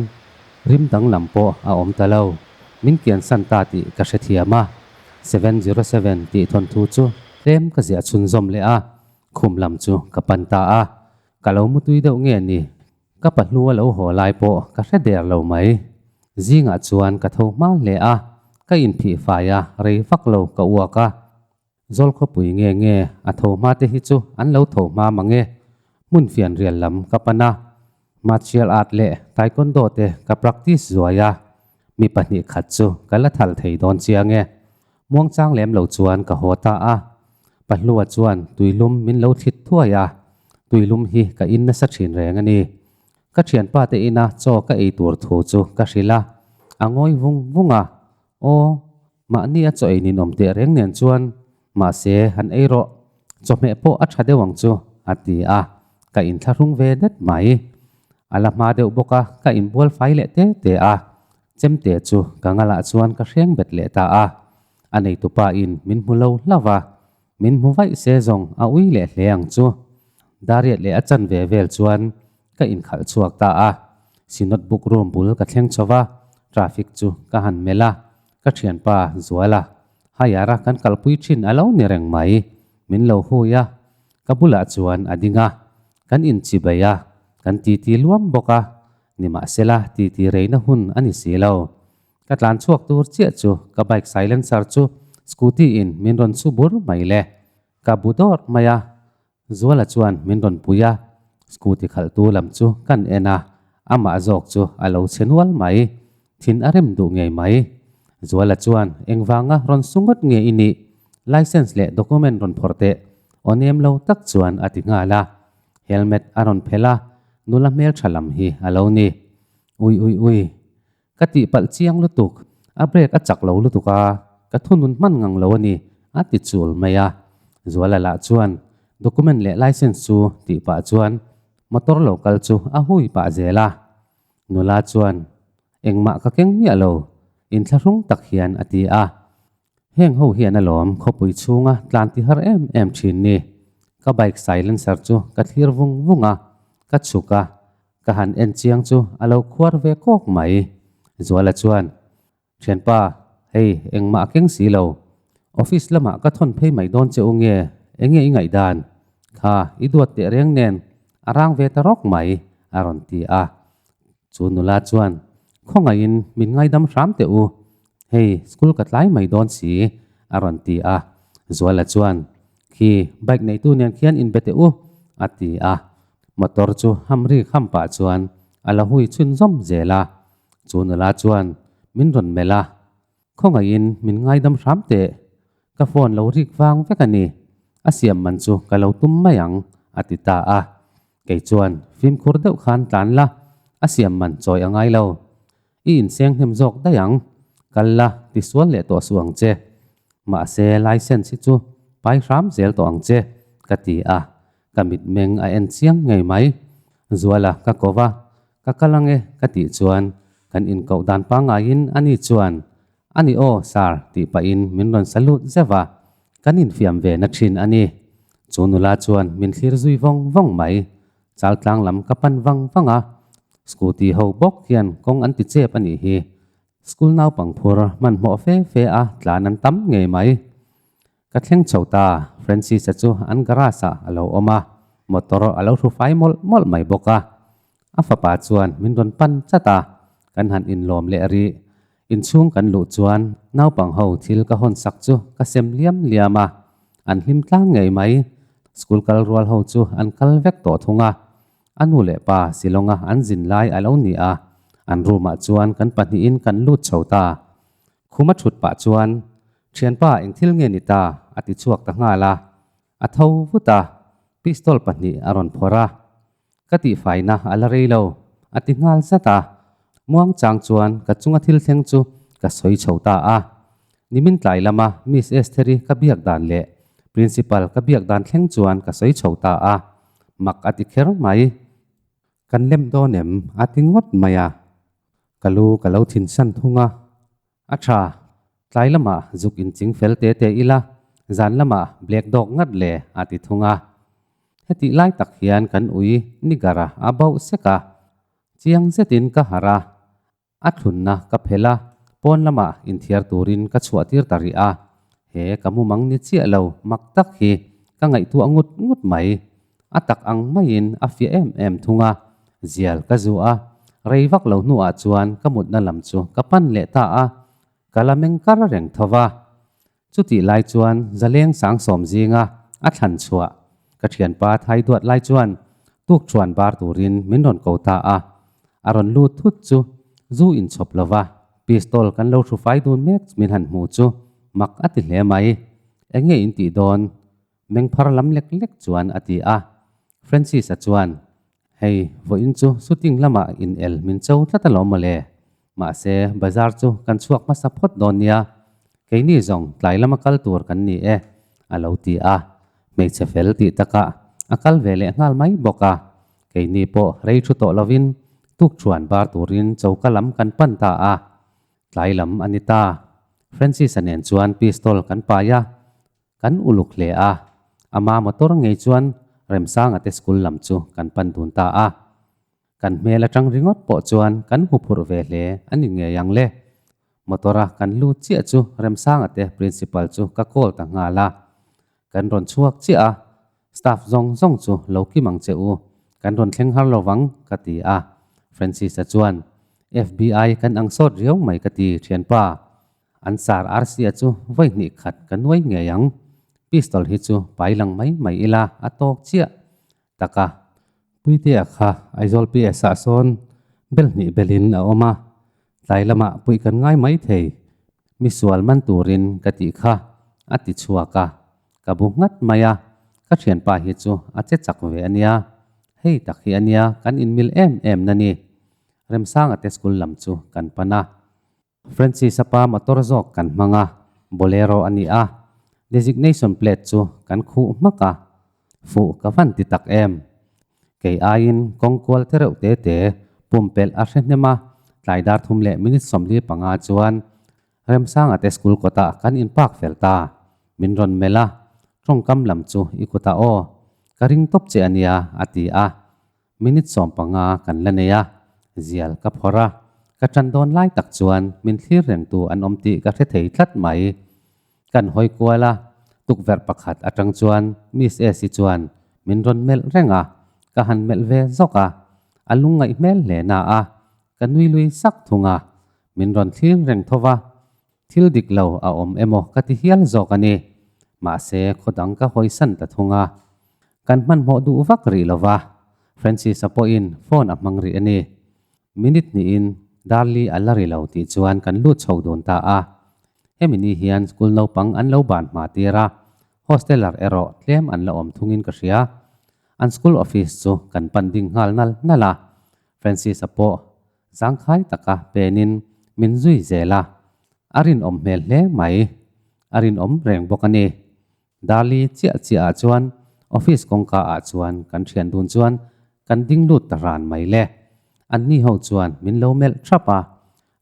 rim danglam pawh a awm ta lo. Min kiansan ta tih ka hrethiam a. 707 tih thawnthu chu tlem ka ziah chhunzawm leh a, khum lam chu ka pan ta a. Ka lo mutui deuh nge ni? Ka pahlu a lo haw lai pawh ka hre der lo mai. Zingah chuan ka tho hma hle a, ka inphih fai a, rei vak lo ka uak a. Zawlkhawpui nge nge a tho hma te hi chu an lo tho hma mang e. Hmun fianrial lam ka pan a, martial art leh taekwondo te ka practice zuai a, mi pahnih khat chu ka la thal thei dawn chiang e. Muangchang lem lo chuan ka haw ta a, Pahlua chuan tuilum min lo thlit thuai a, tuilum hi ka in nasa thin reng a ni. Ka thianpa te ina chaw ka ei tur thu chu ka hrilh a, a ngawi vung vung a, Aw, mahni a chaw ei ninawm teh reng nen chuan mahse han ei rawh, chawhmeh pawh a tha deuh ang chu, a ti a, ka inthlahrung ve det mai. A la hma deuh bawk a, ka inbual fai leh te te a, chemte chu ka ngalah chuan ka hreng bet leh ta a. A neitupa in min hmu lo hlauh va, min hmu vaih se zawng a ui leh hle ang chu. Dariat leh a chanve vel chuan ka inkhalh chhuak ta a. Synod book room bul ka thleng chho va, traffic chu ka han melh a, ka thianpa Zuala, higher a kan kalpui thin a lo ni reng mai, min lo hui a, ka bulah chuan a ding a, kan inchibei a, kan titi luam bawk a, nimahsela titi reina hun a ni si lo. Ka tlan chhuak tur chiah chu ka bike silencer chu scooty in min rawn su bur mai le. Ka bu dawr mai a, Zuala chuan min rawn pui a, scooty khalhtu lam chu kan en a, amah zawk chu a lo chhe nual mai. Thin a rem duh ngei mai. Zuala chuan engvanga rawn su ngawt nge i nih? Licence leh document rawn phawrh teh aw nem lo tak chuan a ti nghal a. Helmet a rawn phelh a, nula hmeltha lam hi a lo ni. Ui ui ui. Ka tihpalh chiang lutuk, a brake a chak lo lutuk a, ka thunun hman ngang lo a ni, a ti chul mai a. Zuala lah chuan document leh licence chu tih pah chuan motor lo kal chu a hui pah zel a. Nula chuan, Engmah ka keng miah lo, inthlahrung tak hian a ti a. Heng ho hian alawm khawpui chhunga tlan ti har em em thin ni. Ka bike silencer chu ka thlir vung vung a, ka chhuk a, ka han en chiang chu a lo khuar ve kawk mai. Zuala chuan, Thianpa, hei engmah a keng si lo. Office lamah ka thawn phei mai dawn che u nge, enge i ngaihdan? Kha, i duat teh reng nen a rang ve ta rawk mai, a rawn ti a. Chu nula chuan, Khawngaihin min ngaidam hram teh u, hei school ka tlai mai dawn si, a rawn ti a. Zuala chuan, Khi bike neitu nen khian inbe teh u, a ti a. Motor chu hamri kham pah chuan a la hui chhunzawm zel a. Chu nula chuan min rawn melh a, Khawngaihin min ngaidam hram teh, ka phone lo rik vang vek a ni, a siam man chu ka lo tum mai ang, a ti ta a. Kei chuan fimkhur deuh khan tlan la, a siam man chawi a ngai lo. I inseng hnem zawk daih ang, kal la tisual leh tawh suh ang che. Mahse licence hi chu pai hram zel tawh ang che, ka ti a. Ka mitmeng a en chiang ngei mai. Zuala ka ko va, Ka kal ang e ka tih chuan kan inkoh dan pangaiin ani chuan, Ani aw, Sir tih pahin min rawn salute zeuh a, kan infiam ve na thin a ni. Chu nula chuan min thlir zui vawng vawng mai. Chaltlang lam ka pan vang vang a, scooty ho bawk hian kawng an ti chep a nih hi. School naupang phur hmanhmawh fe fe a tlan an tam ngei mai. Ka thleng chho ta, Francis-a chu an garage ah a lo awm a, motor a lo hru fai mawlh mawlh mai bawk a. A fapa chuan min rawn pan chat a, kan han inlawm leh rih. Inchhung kan luh chuan naupang ho thil ka hawn sak chu ka sem liam liam a, an hlim tlang ngei mai. School kal rual ho chu an kal vek tawh thung a, a nu leh pa Shillong-a an zin lai a lo ni a, an room ah chuan kan pahnihin kan lut chho ta. Khum a thut pah chuan, Thianpa eng thil nge ni ta? a ti chhuak ta nghal a. A tho vut a, pistol pahnih a rawn phawrh a. Ka tihfaina a la rei lo, a ti nghal zat a. Muang chang chuan ka chunga thil thleng chu ka sawi chho ta a. Nimin tlai lama Miss Estheri ka biak dan leh Principal ka biak dan thleng chuan ka sawi chho ta a. Mak a ti kher mai. Kan lem dawn em? a ti ngawt mai a. Ka lu ka lo thin san thung a. A tha, tlai lamah zuk inching fel te te ila, zan lamah black dog ngat le a ti thung a. Hetih lai tak hian kan ui Nigara a bauh sek a, chiang zetin ka harh a, a thlunna ka phelh a, pawn lamah inthiar turin ka chhuah tir ta rih a. He ka mumang ni chiah lo mak tak hi ka ngaihtuah ngut ngut mai. A tak ang maiin a fiah em em thung a, zial ka zu a, rei vak lo hnuah chuan ka mutna lam chu ka pan leh ta a, ka la meng kar reng tho va. Chutih lai chuan zaleng sang sawm zinga a thlan chhuah ka thianpa thai duat lai chuan tukṭhuan bar turin min rawn ko ta a, a rawn lut thut chu zu inchhawp lo va, pistol kan lo hru fai dun mek min han hmu chu mak a ti hle mai. Eng nge in tih dawn? Mengphar lam lek lek chuan a ti a. Francis-a chuan, Hei, vawiin chu shooting lamah in el min cho tlat alawm mawle. Mahse, bazar chu kan chhuak hmasa phawt dawn nia. Keini zawng tlai lama kal tur kan ni e, a lo ti a. Hmeichhe fel tih takah a kal ve leh nghal mai bawk a. Keini pawh rei thu tawh lovin tukṭhuan bar turin choka lam kan pan ta a. Tlai lam a ni ta. Francis-a nen chuan pistol kan pai a. Kan uluk hle a, ama motor ngei chuan Remsanga te school lam chu kan pan dun ta a. Kan hmel atang ringawt pawh chuan kan hmu phurh ve hle a ni ngei ang le. Motor a kan lut chiah chu Remsanga te principal chu ka call ta nghal a. Kan rawn chhuak chiah a, staff zawng zawng chu lo kim ang che u, kan rawn thleng har lo vang ka ti a. Francis-a chuan, FBI kan ang sawt riau mai ka ti thianpa. An sar arsia chu vawi hnih khat ka nuai ngei ang. Pistol hi chu pai lang mai mai ila a tawk chiah tak a. Puitea kha Aizawl PS ah sawn bel hnih belin a awm a, tlai lamah puih kan ngai mai thei. Mi sual man turin ka tih kha a ti chhuak a, ka bu nghat mai a, ka thianpa hi chu a che chak ve a nia. Hei tak hi a nia kan inmil em em na ni. Remsanga te school lam chu kan pan a. Francis-a pa motor zawk kan hmang a, Bolero a ni a, designation plate chu kan khuh hmak a, fuh ka van ti tak em. Kei aiin kawng kual te reuh te te pumpelh a hre hnem a, tlai dar thum leh minute 45 chuan Remsanga te school kawtah kan in park fel ta. Min rawn melh a, tawngkam lam chu i kutah aw, ka ring tawp che a nia a ti a. Minute 15 kan la nei a, zial ka phawrh a, ka ṭan dawn lai tak chuan min thlir rengtu an awm tih ka hre thei tlat mai. Kan hawi kual a, tukverh pakhat aṭang chuan Miss Esi chuan min rawn melh reng a, ka han melh ve zawk a, a lungngaih hmel hle na a, ka nui lui sak thung a, min rawn thlir reng tho va, thil dik lo a awm emaw ka ti hial zawk a ni. Mahse, khaw dang ka hawisan ta thung a. Kan hmanhmawh duh vak rih lo va, Francis-a pawhin phone a hmang rih a ni. Minute hnihin Darli a la ri lo tih chuan kan lut chho dun ta a. Hemi ni hian school naupang an lo ban hma tir a, hosteller erawh tlem an la awm thungin ka hria. An school office chu kan pan ding nghal nal nal a, Francis-a pawh Zangkhai taka penin min zui zel a, a rinawm hmel hle mai. A rinawm reng bawk a ni. Darli chiah chiah ah chuan office kawngka ah chuan kan thian dun chuan kan ding lut ta ran mai le. Anni ho chuan min lo melh thap a,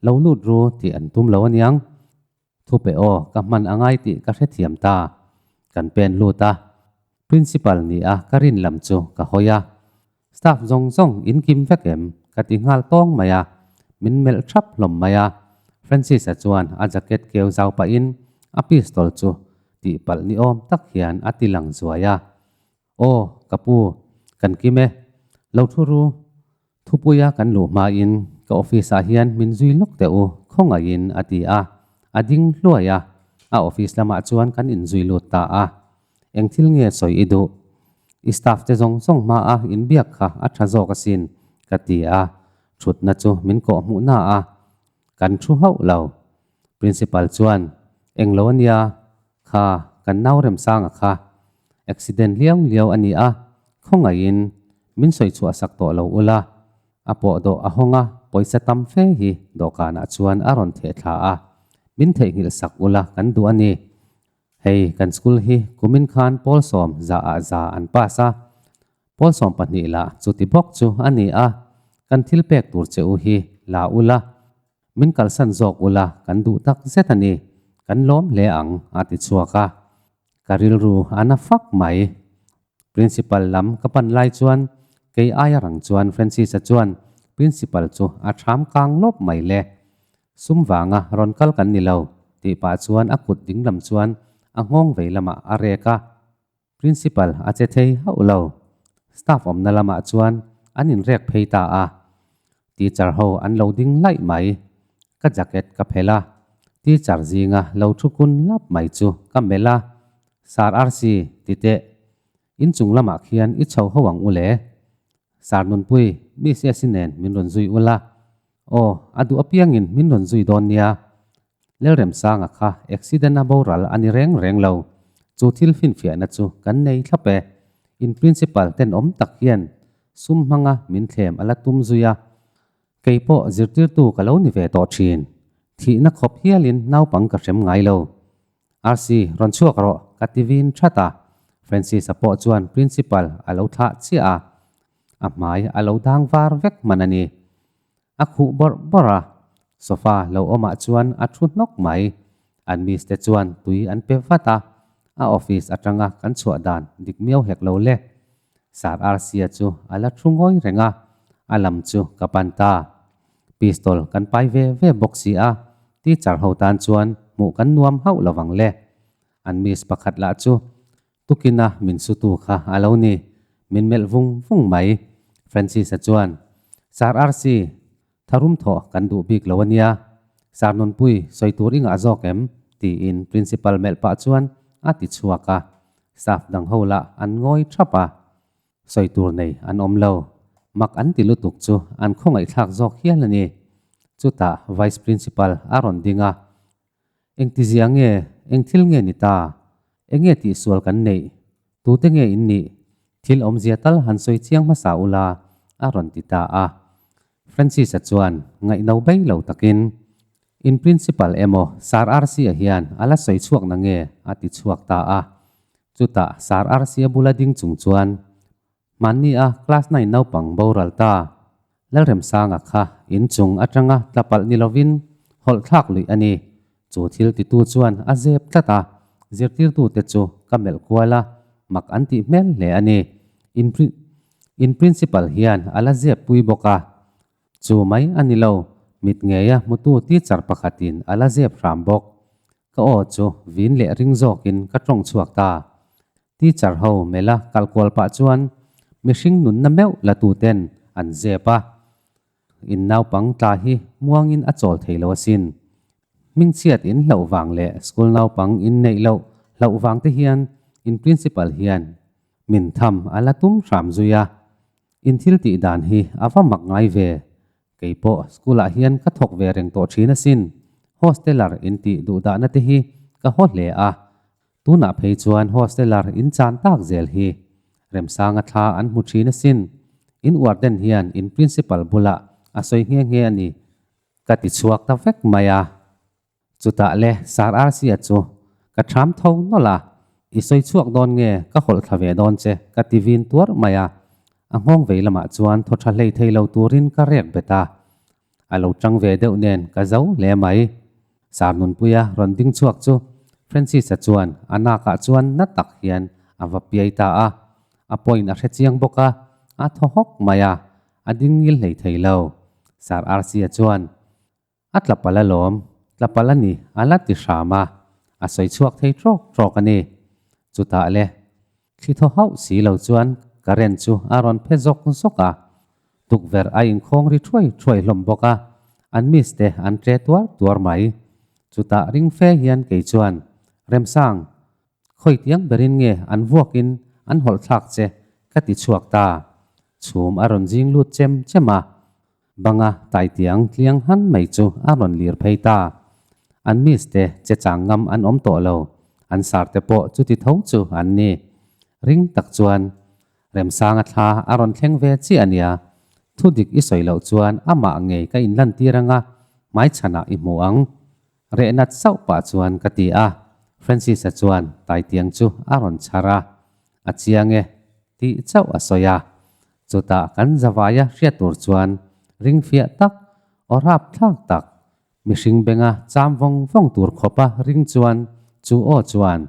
lo lut ru tih an tum lo aniang. Thupe aw, ka hman a ngai tih ka hrethiam ta. Kan pen lut a, Principal ni a ka rin lam chu ka hawi a. Staff zawng zawng in kim vek em? Ka ti nghal tawng mai a, min melh thap hlawm mai a. Francis-a chuan a jacket keu zau pahin a pistol chu tihpalh ni awm tak hian a ti lang zuai a. Aw, ka pu, kan kim e. Lo thu ru, Thupuia kan luh hmain ka office ah hian min zui lawk teh u, khawngaihin a ti a. A ding hluai a, a office lamah chuan kan inzui lut ta a. Eng thil nge sawi i duh? I staff te zawng zawng hmaa inbiak kha a tha zawk asin, ka ti a. Thutna chu min kawh hmuh na a, kan thu hauh lo. Principal chuan, Eng lo ania, kha kan nau Remsanga kha accident liau liau a ni a, khawngaihin min sawi chhuah sak tawh lo ula, a pawh dawh a hawng a. pawisa tam fe hi dawhkanah chuan a rawn theh thla a, Min theihnghilh sak ula kan duh a ni. Hei kan school hi kumin khan pawl sawm za ah za an pass a, pawl 12 lah chuti bawk chu a ni a, kan thil pek tur che u hi la ula, min kalsan zawk ula kan duh tak zet a ni, kan lawm hle ang a ti chhuak a. Ka rilru a na fak mai. Principal lam ka pan lai chuan kei aia rang chuan Francis-a chuan Principal chu a ṭham kang lawp mai le. Sum vanga rawn kal kan ni lo tih pah chuan a kut ding lam chuan a nghawng vei lamah a rek a. Principal a che thei hauh lo. Staff awmna lamah chuan an inrek phei ta a. Teacher ho an lo ding laih mai. Ka jacket ka phelh a, teacher zinga lo thu kun lap mai chu ka melh a, Sir RC, ti teh. Inchung lamah khian i chho ho ang u le. Sir Nunpui, Miss Esi nen min rawn zui ula. Aw, a duh apiangin min rawn zui dawn nia. Lalremsanga kha accident a boral a ni reng reng lo. Chu thil finfiahna chu kan nei thlap e. In principal tenawm tak hian sum hmanga min thlem a la tum zui a. Kei pawh zirtirtu ka lo ni ve tawh thin. Thihna khawp hialin naupang ka hrem ngai lo. RC, rawn chhuak rawh, ka ti vin that a. Francis-a pawh chuan principal a lo thlah chiah a. A hmai a lo dang var vek hman a ni. A khuh bawrh bawrh a, sofa lo awmah chuan a thu hnawk mai. An miss te chuan tui an pe vat a, a office atanga kan chhuah dan dik miau hek lo le. Sir Arsia chu a la thu ngawi reng a, a lam chu ka pan ta. Pistol kan pai ve ve bawk si a, teacher ho tan chuan hmuh kan nuam hauh lo vang le. An miss pakhat lah chu Tukina min sutu kha a lo ni, min melh vung vung mai. Francis-a chuan, Sir RC, tharum thawh kan duh bik lo a nia. Sir Nunpui, sawi tur i ngah zawk em? tiin Principal melh pah chuan a ti chhuak a. Staff dang ho lah an ngawi thap a. Sawi tur nei an awm lo. Mak an ti lutuk chu an khawngaihthlak zawk hial a ni. Chutah Vice Principal a rawn ding a. Engtizia nge, eng thil nge ni ta? Enge tihsual kan neih? Tute nge in nih? Thil awmzia tal han sawi chiang hmasa ula, a rawn ti ta a. Francis-a chuan ngaihno bei lo takin, In principal emaw Sir RC-a hian a la sawi chhuak na nge? a ti chhuak ta a. Chutah Sir RC-a bula ding chung chuan, Mahni a class nine naupang boral ta. Lalremsanga kha inchung atanga tla palh ni lovin hawlh thlak luih a ni. Chu thil titu chuan a zep tlat a, zirtirtute chu ka melh kual a, mak an tih hmel hle a ni. In in principal hian a la zep pui bawk a. Chu mai a ni lo, mit ngeia hmutu teacher pakhatin a la zep hram bawk. Ka aw chu vin leh ring zawkin ka tawng chhuak ta. Teacher ho mela kal kual pah chuan mihring nunna meuh la tuten an zep a. In naupang tla hi muangin a chawl thei lo asin. Hmingchhiat in hlauh vang leh school naupang in neih loh hlauh vang te hian in principal hian min tham a la tum hram zui a. In thil tih dan hi a va mak ngai ve. Kei pawh school ah hian ka thawk ve reng tawh thin asin. Hosteler in tih duh dahna te hi ka haw hle a. Tunah phei chuan hosteler in chan tak zel hi Remsanga thla an hmu thin asin. In warden hian in principal bulah a sawi nghe nghe a ni. Ka ti chhuak ta vek mai a. Chutah le Sir Arsia chu ka ṭham tho nawlh a, I sawi chhuak dawn nge ka hawlh thla ve dawn che ka ti vin tuar mai a. A nghawng vei lamah chuan thaw ṭha hlei thei lo turin ka rek bet a. A lo ṭang ve deuh nen ka zo hle mai. Sir Nunpuia rawn ding chhuak chu Francis-a chuan a nakah chuan na tak hian a va piai ta a. A point a hre chiang bawk a, a thaw hawk mai a, a ding ngil hlei thei lo. Sir Arsia chuan A tla palh alawm, tla palh a ni, a la ti hram a, a sawi chhuak thei trawk trawk a ni. Chutah le, thli thaw hauh si lo chuan current chu a rawn phe zawk zawk a, tukverh a inkhawng ri thuai thuai hlawm bawk a, an miss te an tle tuar tuar mai. Chutah ring fe hian kei chuan, Remsang, khawi tiang berin nge an vuakin an hawlh thlak che ka ti chhuak ta. Chhum a rawn zing lut chem chem a, Banga taitiang tliang han mai chu a rawn lir phei ta. An miss te che chang ngam an awm tawh lo, an sar te pawh chuti tho chu an ni. Ring tak chuan Remsanga thla a rawn thleng ve chiah a nia. Thudik i sawi loh chuan amah ngei ka inlantir anga hmaichhanah i hmu ang. Reh nat sauh pah chuan ka ti a, Francis-a chuan taitiang chu a rawn chhar a, A chiang e, tih chauh a sawi a. Chutah kan zavaia hriat tur chuan ring fiah tak, aw rap thlak tak, mihring benga cham vawng vawng tur khawpa ring chuan chu aw chuan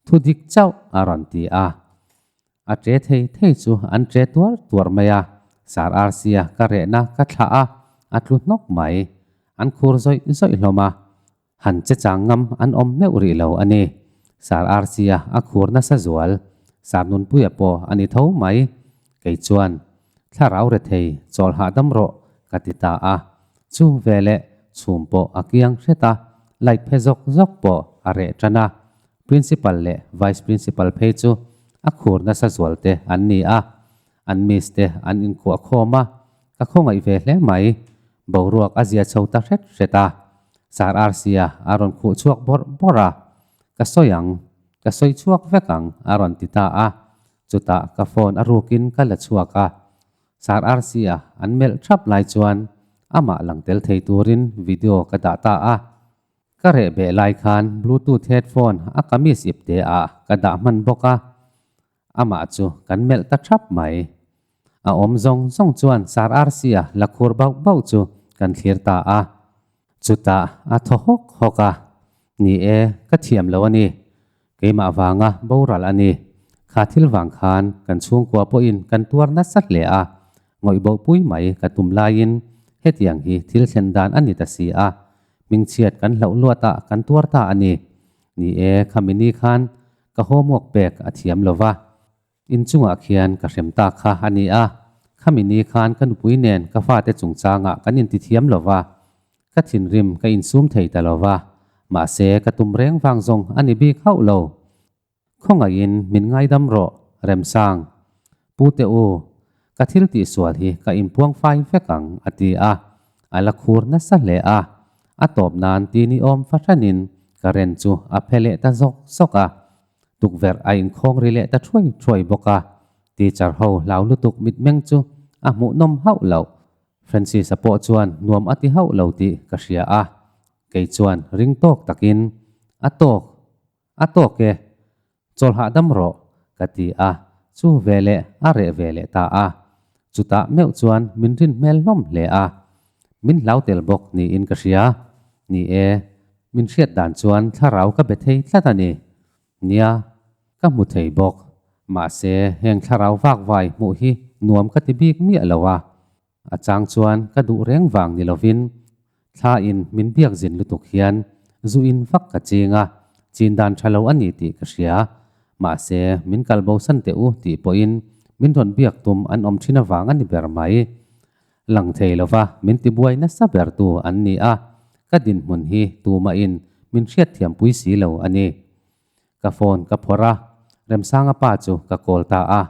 thu dik chauh a rawn ti a. A ṭe thei thei chu an ṭe tuar tuar mai a, Sar Arsia ka rehna ka thlah a, a tlu hnawk mai. An khur zawih zawih hlawm a, han che chang ngam an awm meuh rih lo a ni. Sar Arsia a khur nasa zual, Sar Nunpuia pawh a ni tho mai. Kei chuan, Thlarau rethei chawl hahdam rawh ka ti ta a. Chu veleh chhum pawh a kiang hret a, light phe zawk zawk pawh a reh tan a. Principal leh Vice Principal phei chu a khur nasa zual te an ni a, an miss te an inkuah khawm a, ka khawngaih ve hle mai. Boruak a zia chho ta hret hret a, Sir Rc-a a rawn khuh chhuak bawrh bawrh a, Ka sawi ang, ka sawi chhuak vek ang a rawn ti ta a, chutah ka phone a rukin ka la chhuak a, Sir Rc-a an melh thap lai chuan amah lang tel thei turin video ka dah ta a. Ka reh beh lai khan bluetooth headphone a kamis ip te ah ka dah hman bawk a, amah chu kan melh ta thap mai. A awm zawng zawng chuan Sir Rc-a la khur bauh bauh chu kan thlir ta a. Chutah a thaw hawk hawk a, Ni e, ka thiam lo a ni. Keimah vanga boral a ni. Kha thil vang khan kan chhungkua pawhin kan tuar nasa hle a, ngawih bohpui mai ka tum laiin hetiang hi thil thlen dan a ni ta si a, hmingchhiat kan hlauh luatah kan tuar ta a ni. Ni e, khami ni khan ka homework pek a thiam lo va. Inchungah khian ka hrem ta kha a ni a, khami ni khan ka nupui nen ka fate chungchangah kan intithiam lo va, ka thinrim ka insum thei ta lo va, mahse ka tum reng vang zawng a ni bik hauh lo. Khawngaihin min ngaidam rawh, Remsang. Pute u, ka thil tihsual hi ka inpuang fai vek ang, a ti a, a la khur nasa hle a, a tawp nan ti ni awm fahranin current chu a phe leh ta zawk zawk a. Tukverh a inkhawng ri leh ta thuai thuai bawk a, teacher ho hlau lutuk mitmeng chu a hmuhnawm hauh loh. Francis-a pawh chuan nuam a ti hauh lo tih ka hria a, kei chuan ring tawk takin, A tawk, a tawk e, chawl hahdam rawh, ka ti a, chu veleh a reh ve leh ta a. Chutah meuh chuan min rin hmel hlawm hle a, min hlau tel bawk niin ka hria. Ni e, min hriat dan chuan thlarau ka be thei tlat a ni. Nia, ka hmu thei bawk. Mahse, heng thlarau vak vai hmuh hi nuam ka ti bik miah lo a. A chang chuan ka duh reng vang ni lovin thla in min biak zin lutuk hian zu in vak ka ching a, chin dan tha lo a ni tih ka hria. Mahse, min kal bosan teh u tih pawhin min rawn biak tum an awm thin avang a ni ber mai. Lang thei lova min tibuai nasa bertu an ni a, ka dinhmun hi tumahin min hriatthiampui si lo a ni. Ka phone ka phawrh a, Remsanga pa chu ka call ta a.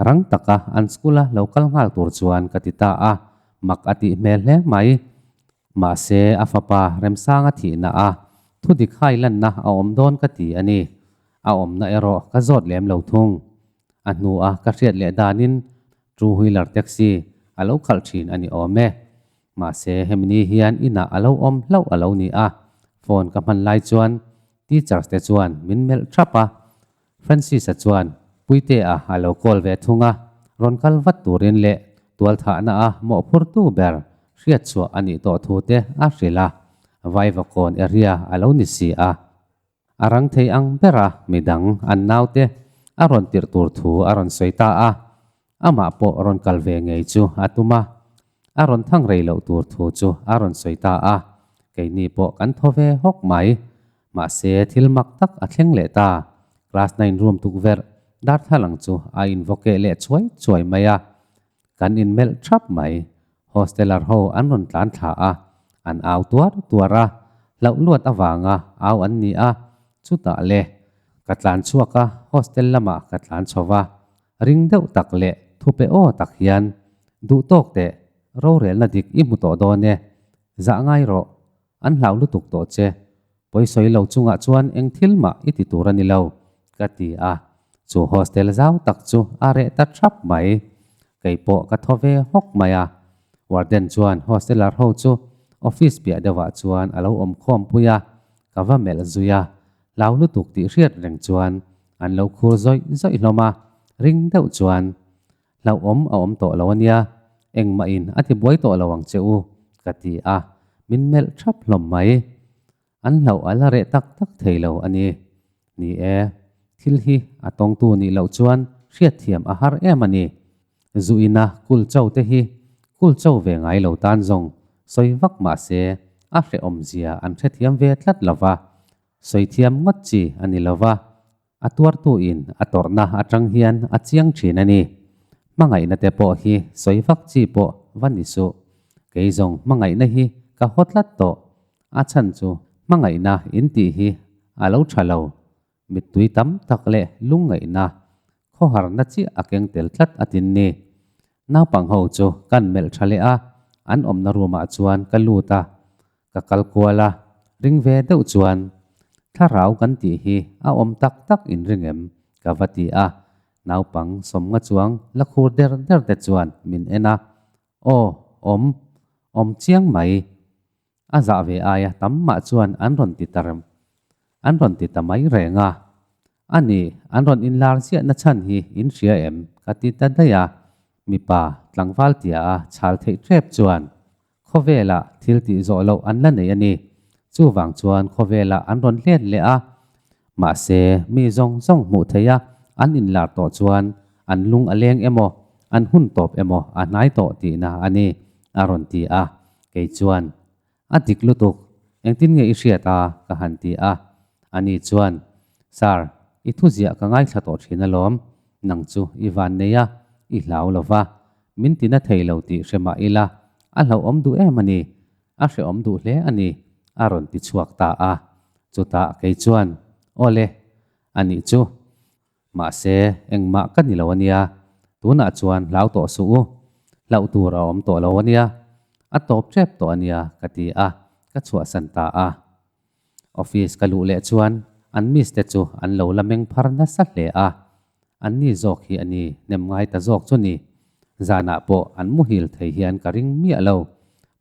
Rang taka an school-a lo kal nghal tur chuan ka ti ta a, mak a tih hmel hle mai. Mahse, a fapa Remsanga thihna a thudik hai lanna a awm dawn ka ti a ni. A awmna erawh ka zawt lem lo thung. A hnua ka hriat leh danin Two wheeler taxi a lo khalh thin a ni awm e. Mahse hemi ni hian inah a lo awm hlauh a lo ni a, phone ka hman lai chuan teachers te chuan min melh thap a. Francis-a chuan Puitea a lo call ve thung a, rawn kal vat turin leh tualthahna a mawhphurtu ber hriatchhuah a nih tawh thu te a hrilh a, Vaivakawn area a lo ni si a. A rang thei ang ber a, midang an naute a rawn tirh tur thu a rawn sawi ta a, amah pawh rawn kal ve ngei chu a tum a, a rawn thang rei loh tur thu chu a rawn sawi ta a, keini pawh kan thaw ve hawk mai. Mahse, thil mak tak a thleng leh ta, class nine room tukverh darthlalang chu a invawkeh leh chuai chuai mai a, Kan inmelh thap mai. Hosteler ho an rawn tlan thla a, an au tuar tuar a, hlauh luat avanga au an ni a, chutah le ka tlan chhuak a, hostel lamah ka tlan chho va, ring deuh tak leh thupe aw tak hian, Duh tawk teh, rorelna dik i hmu tawh dawn e, zah ngai rawh, an hlau lutuk tawh che, pawisawi lo chungah chuan eng thil mah i ti tur a ni lo, ka ti a, chu hostel zau tak chu a reh ta thap mai. Kei pawh ka thaw ve hawk mai a. Warden chuan hosteler ho chu office piah deuhah chuan a lo awm khawm pui a, ka va melh zui a. Hlau lutuk tih hriat reng chuan an lo khur zawih zawih hlawm a, ring deuh chuan hlauhawm a awm tawh lo a nia, engmah in a ti buai tawh lo ang che u, ka ti a, min melh thap hlawm mai. An hlauh a la reh tak tak thei lo a ni. Ni e, thil hi a tawngtu nih loh chuan hriatthiam a har em a ni. Zu ina kul cho te hi kul cho ve ngai lo tan zawng sawi vak mah se a hrehawm zia an hrethiam ve tlat lo va, sawi thiam ngawt chi a ni lo va, a tuartu in a tawrhna atang hian a chiang thin a ni. Hmangaihna te pawh hi sawi vak chi pawh va ni suh. Kei zawng hmangaihna hi ka haw tlat tawh. A chhan chu hmangaihna in tih hi a lo tha lo. Mittui tam tak leh lungngaihna khawharna chiah a keng tel tlat a tin ni. Naupang ho chu kan melh tha leh a, an awmna room ah chuan ka lut a, ka kal kual a, ring ve deuh chuan thlarau kan tih hi a awm tak tak in ring em? ka va ti a, naupang sawmnga chuang la khur der der te chuan min en a, aw awm, awm chiang mai. A zah ve aia tam mah chuan an rawn ti ta an rawn ti ta mai reng a. A ni, an rawn inlar ziahna chhan hi in hria em? ka ti ta daih a. Mipa tlangval tia a chhal theih tep chuan khawvelah thil tih zawh loh an la nei a ni. Chuvang chuan khawvelah an rawn let leh a. Mahse, mi zawng zawng hmuh theih a an inlar tawh chuan an lung a leng emaw, an hun tawp emaw a hnai tawh tihna a ni, a rawn ti a. Kei chuan, A dik lutuk, engtin nge i hriat a? ka han ti a. Ani chuan, Sir, i thuziah ka ngaithla tawh thin alawm, nang chu i van nei a, i hlau lo va, min tina thei lo tih hre mah ila, a hlauhawm duh em a ni, a hrehawm duh hle a ni, a rawn ti chhuak ta a. Chutah kei chuan, Awle, anih chu. Mahse, engmah ka ni lo a nia, tunah chuan hlau tawh suh u, hlauh tur a awm tawh lo a nia, a tawp tep tawh a nia ka ti a, ka chhuahsan ta a. Office ka luh leh chuan an miss te chu an lo la meng phar nasa hle a, an ni zawk hi a ni hnem ngai ta zawk chu ni. Zanah pawh an muhil thei hian ka ring miah lo.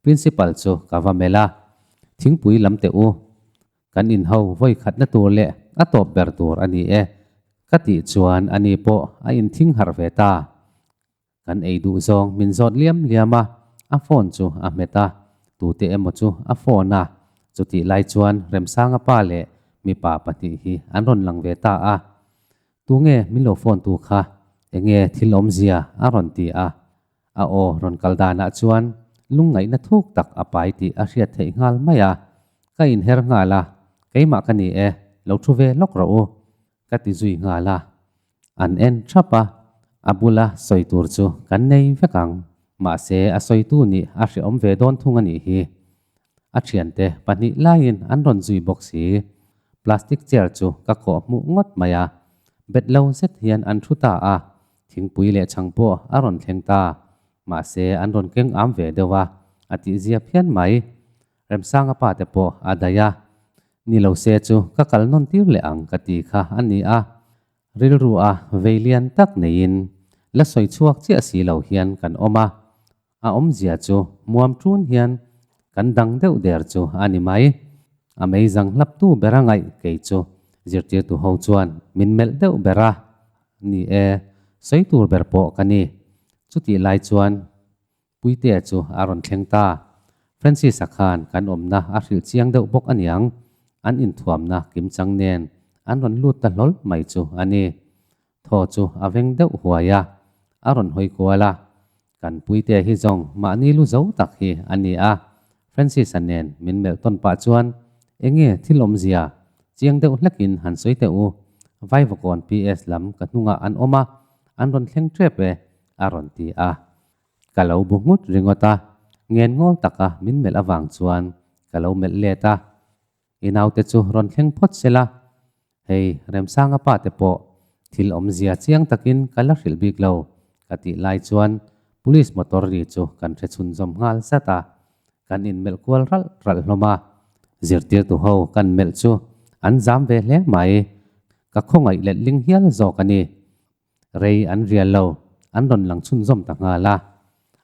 Principal chu ka va melh a, Thingpui lam teh u, Kan inho vawi khatna tur leh a tawp ber tur a ni e, ka tih chuan ani pawh a inthing harh ve ta. Kan ei duh zawng min zawt liam liam a, a phone chu a hmet a, tute emaw chu a phone a, chutih lai chuan Remsanga pa leh mipa pahnih hi an rawn lang ve ta a. Tunge min lo phone tu kha, enge thil awmzia a rawn ti a, A aw rawn kal danah chuan lungngaihna thuk tak a pai tih a hriat theih nghal mai a. Ka inher nghal a, Keimah ka ni e, lo thu ve lawk rawh u, ka ti zui nghal a. An en thap a, a bula sawi tur chu kan nei vek ang, mahse a sawitu nih a hrehawm ve dawn thung a nih hi. A thiante pahnih laiin an rawn zui bawk si. Plastic chair chu ka kawh hmuh ngawt mai a, bet lo zet hian an thu ta a. Thingpui leh chhang pawh a rawn thleng ta. Mahse, an rawn keng am ve deuh a, a tihzia phian mai. Remsanga pa te pawh a daih a. Ni lo se chu ka kal nawn tir leh ang ka ti kha a ni a. Rilru a vei lian tak neiin la sawi chhuak chiah si lo hian kan awm a. A awmzia chu muam ṭun hian kan dang deuh der chu a ni mai. A meizang hlaptu ber a ngaih kei chu zirtirtu ho chuan min melh deuh ber a, Ni e, sawi tur ber pawh ka ni. Chutih lai chuan Puitea chu a rawn thleng ta. Francis-a khan kan awmna a hrilh chiang deuh bawk aniang, an inthuamna kimchang nen an rawn lut ta hlawl mai chu a ni. Thaw chu a veng deuh huai a, a rawn hawi kual a. Kan Puitea hi zawng mahni lu zo tak hi a ni a, Francis-a nen min melh tawn pah chuan, Enge thil awmzia? Chiang deuh hlekin han sawi teh u. Vaivakawn PS lam ka hnungah an awm a, an rawn thleng tep e, a rawn ti a. Ka lo bu nghut ringawt a, ngen ngawl taka min melh avang chuan ka lo melh let a. I naute chu rawn thleng phawt se la, hei Remsanga pa te pawh thil awmzia chiang takin ka la hrilh bik lo, ka tih lai chuan Police motor ri chu kan hre chhunzawm nghal zat a, kan inmelh kual ralh ralh hlawm a, zirtirtu ho kan melh chu an zam ve hle mai, ka khawngaih letling hial zawk a ni. Rei an rial lo. an rawn lang chhunzawm ta nghal a.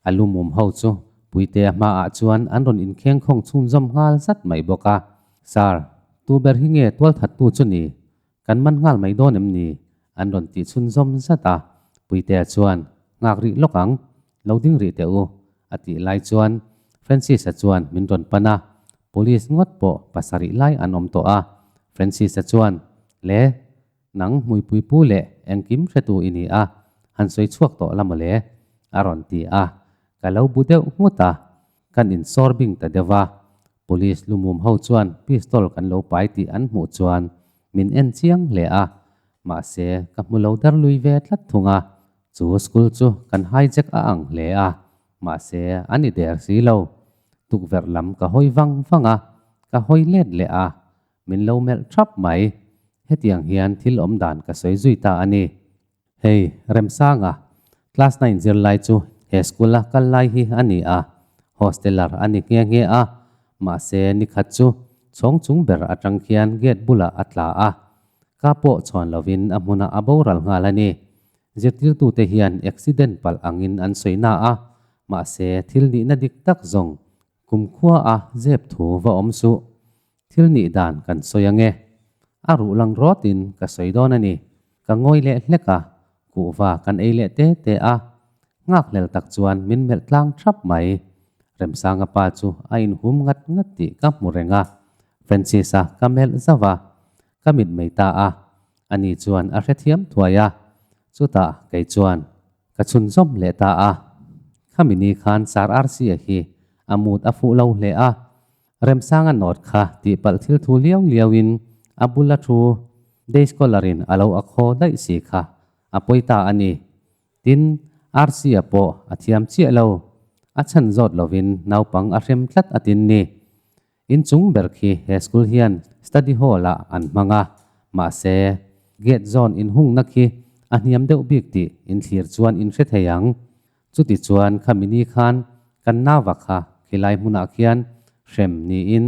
A lumum ho chu Puitea hmaah chuan an rawn inkheng khawng chhunzawm nghal zat mai bawk a. Sir, tu ber hi nge tualthattu chu ni? Kan man nghal mai dawn em ni? An rawn tih chhunzawm zat a. Puitea chuan, Nghak rih lawk ang, lo ding rih teh u, a tih lai chuan Francis-a chuan min rawn pan a. Police ngawt pawh pasarih lai an awm tawh a. Francis-a chuan, Le, nang hmuipui pu leh engkim hretu i ni a, han sawi chhuak tawh la mawle, a rawn ti a. Ka lo bu deuh nghut a, kan insawr bing ta deuh a. Police lumum ho chuan pistol kan lo pai tih an hmuh chuan min en chiang hle a, mahse ka hmu lo dar lui ve tlat thung a. Chu school chu kan hijack a ang hle a, mahse a ni der si lo. Tukverh lam ka hawi vang vang a, ka hawi let leh a, min lo melh thap mai. Hetiang hian thil awm dan ka sawi zui ta a ni. Hei, Remsanga, class nine zirlai chu he school-a kal lai hi a ni a, hosteller a ni nghe nghe a, mahse nikhat chu chhawng chung ber atang khian gate bulah a tla a, ka pawh chhawn lovin a hmunah a boral nghal a ni. Zirtirtute hian accident palh angin an sawi na a, mahse thil nihna dik tak zawng kumkhua a zep thu va awm suh. Thil nih dan kan sawi ange. A ruh lang rawtin ka sawi dawn a ni. Ka ngawi leh hlek a, kuhva kan ei leh te te a. Nghakhlel tak chuan min melh tlang thap mai. Remsanga pa chu a inhum ngat ngat tih ka hmu reng a. Francis-a ka melh zauh a, ka mit mai ta a. Ani chuan a hrethiam thuai a, chutah kei chuan ka chhunzawm leh ta a. Khami ni khan Sir RC-a hi a mut a fuh lo hle a, Remsanga note kha tihpalh thil thu liau liauin a bula thu day scholar-in a lo a khaw daih si kha a pawi ta a ni. Tin, RC-a pawh a thiam chiah lo, a chhan zawt lovin naupang a hrem tlat a tin ni. Inchung ber khi he school hian study hall ah an hmang a, mahse gate zawn inhungna khi a hniam deuh bik tih inthlir chuan in hre thei ang. Chuti chuan khami ni khan kan nauva kha khilai hmunah khian hrem niin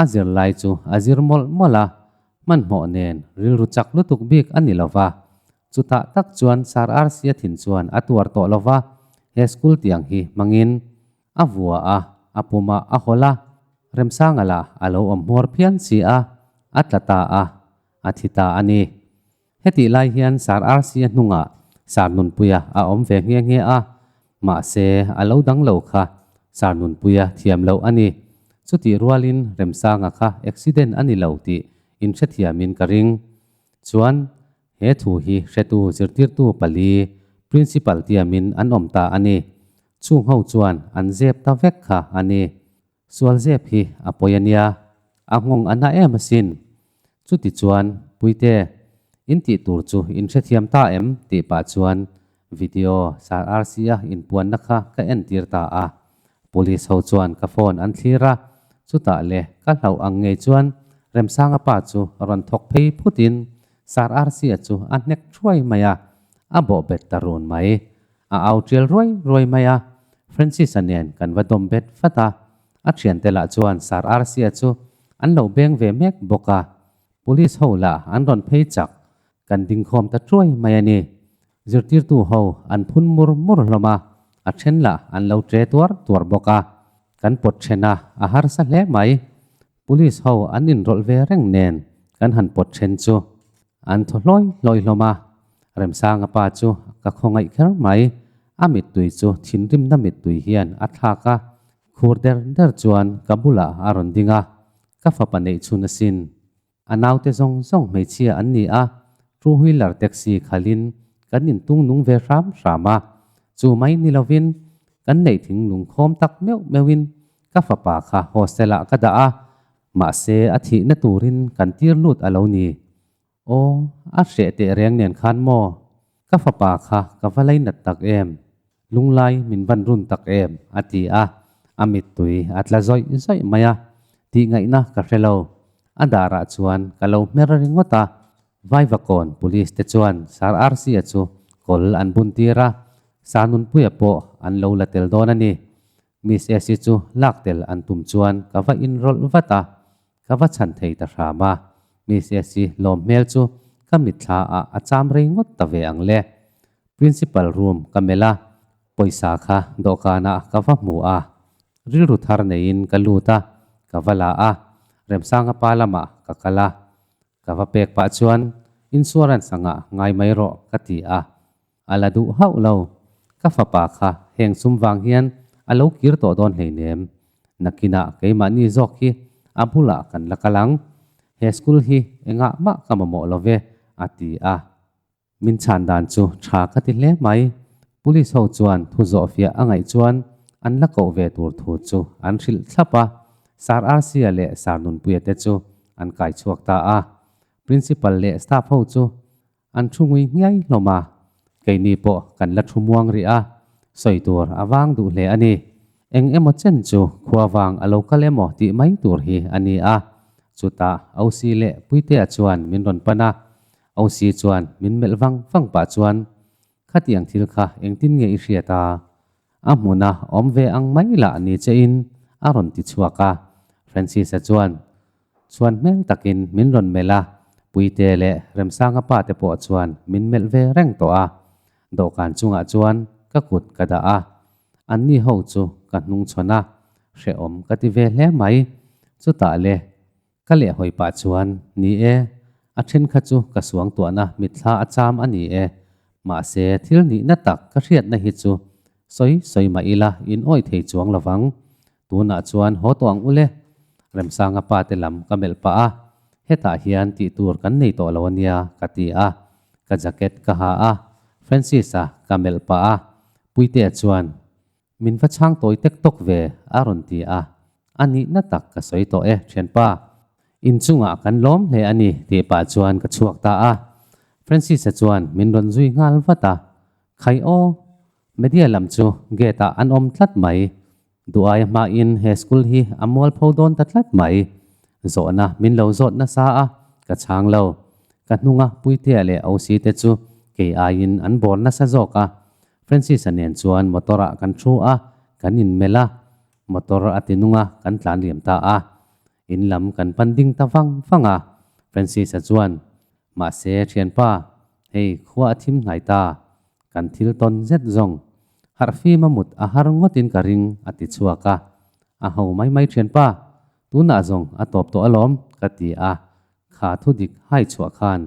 a zirlai chu a zir mawlh mawlh a, hmanhmawh nen rilru chak lutuk bik a ni lova. Chutah tak chuan Sir Rc-a thin chuan a tuar tawh lova, he school tiang hi hmangin A vua a, a pumah a hawlh a, Remsanga lah a lo awm hmuar phian si a, a tla ta a, a thi ta a ni. Hetih lai hian Sir RC-a hnungah Sir Nunpuia a awm ve nghe nghe a, mahse a lo dang lo kha Sir Nunpuia thiam loh a ni. Chutih rualin Remsanga kha accident a ni lo tih inhrethiamin ka ring. Chuan He thu hi hretu zirtirtu pali Principal tiamin an awm ta a ni. Chung ho chuan an zep ta vek kha a ni. Sual zep hi a pawi a nia, a nghawng a na em asin. Chuti chuan, Puite, in tih tur chu in hrethiam ta em? tih pah chuan video Sir RC-a inpuanna kha ka entir ta a. Police ho chuan ka phone an thlir a, chutah le ka hlauh ang ngei chuan Remsanga pa chu rawn thawk phei phutin Sir RC-a chu a hnek thuai mai a, a bawh bet ta run mai. A au tial ruai ruai mai a, Francis-a nen kan va dawm bet vat a, a thiante lah chuan Sir RC-a chu an lo beng ve mek bawk a, Police ho lah an rawn phei chak, kan dingkhawm ta thuai mai a ni. Zirtirtu ho an phun mur mur hlawm a, a then lah an lo tre tuar tuar bawk a, kan pawt then a, a harsa hle mai. Police ho an inrawlh ve reng nen kan han pawt then chu an thaw hlawi hlawi hlawm a, Remsanga pa chu ka khawngaih kher mai, a mittui chu thinrimna mittui hian a thlak a, khur der der chuan ka bulah a rawn ding a, ka fapa neih chhun asin. A naute zawng zawng hmeichhia an ni a, two wheeler taxi khalin kan intung nung ve hram hram a, chu mai ni lovin kan neih thinglung khawm tak meuh meuhin ka fapa kha hostel ah ka dah a, mahse a thihna turin kan tir lut a lo ni. Aw, a hreh teh reng nen khan maw? Ka fapa kha ka va leinat tak em? Lunglai min van run tak em? a ti a, a mittui a tla zawih zawih mai a, tih ngaihna ka hre lo. A darah chuan ka lo hmer ringawt a, Vaivakawn Police te chuan Sir RC-a chu kawl an bun tir a, Sir Nunpuia pawh an lo la tel dawn a ni. Miss Esi chu lak tel an tum chuan ka va inrawlh vat a, ka va chhan thei ta hram a. Miss Esi lawm hmel chu ka mitthla ah a cham rei ngawt ta ve ang le. Principal room ka melh a, pawisa kha dawhkanah ka va hmu a. Rilru thar neiin ka lut a, ka va la a, Remsanga pa lamah ka kal a. Ka va pek pah chuan insurance angah ngai mai rawh ka ti a. A la duh hauh lo. Ka fapa kha heng sum vang hian a lo kir tawh dawn hleinem. Nakinah keimahni zawk hi a bulah kan la kal ang. He school hi engah mah ka mamawh lo ve, a ti a. Min chhan dan chu tha ka ti hle mai. Police ho chuan thu zawhfiah a ngaih chuan an la koh ve tur thu chu an hrilh thlap a. Sir Arsia leh Sir Nunpuia te chu an kai chhuak ta a. Principal leh staff ho chu An thu ngui nghiai hlawm a, keini pawh kan la thu muang rih a, sawi tur a vang duh hle a ni. Eng emaw chen chu khua vang a lo kal emaw tih mai tur hi a ni a, chutah Osi leh Puitea chuan min rawn pan a, Osi chuan min melh vang vang pah chuan, Khatiang thil kha engtin nge i hriat a? A hmuna awm ve ang mai lah ni che in a rawn ti chhuak a, Francis-a chuan Chuan hmel takin min rawn melh a, Puite leh Remsanga pa te pawh chuan min melh ve reng tawh a. Dawhkan chungah chuan ka kut ka dah a, anni ho chu ka hnung chhawn a, hrehawm ka ti ve hle mai. Chutah le, ka lehhawi pah chuan, Ni e, a then kha chu ka suangtuahna mitthla a cham a ni e, mahse thil nihna tak ka hriatna hi chu sawi sawi mah ila in awih thei chuang lovang. Tunah chuan haw tawh ang ule, Remsanga pa te lam ka melh pah a, hetah hian tih tur kan nei tawh lo ania ka ti a, ka jacket ka ha a, Francis-a ka melh pah a, Puitea chuan, Min va chhang tawi tek tawk ve a rawn ti a, a nihna tak ka sawi tawh e thianpa, inchungah kan lawm hle a ni tih pah chuan ka chhuak ta a, Francis-a chuan min rawn zui nghal vat a, Khai aw, media lam chu gate ah an awm tlat mai, Duai hmain he school hi a mualpho dawn ta tlat mai. Zawhna min lo zawt nasa a, ka chhang lo. Ka hnunga Puitea leh OC te chu kei aiin an bawr nasa zawk a. Francis-a nen chuan motor ah kan thu a, kan inmelh a. Motor a ti nung a, kan tlan liam ta a. In lam kan pan ding ta vang vang a. Francis-a chuan, Mahse, thianpa, hei khua a thim hnai ta. Kan thil tawn zet zawng. Harhfim a mut a har ngawtin ka ring, a ti chhuak a. A ho mai mai thianpa, tunah zawng a tawp tawh alawm, ka ti a. Kha thu dik hai chhuah khan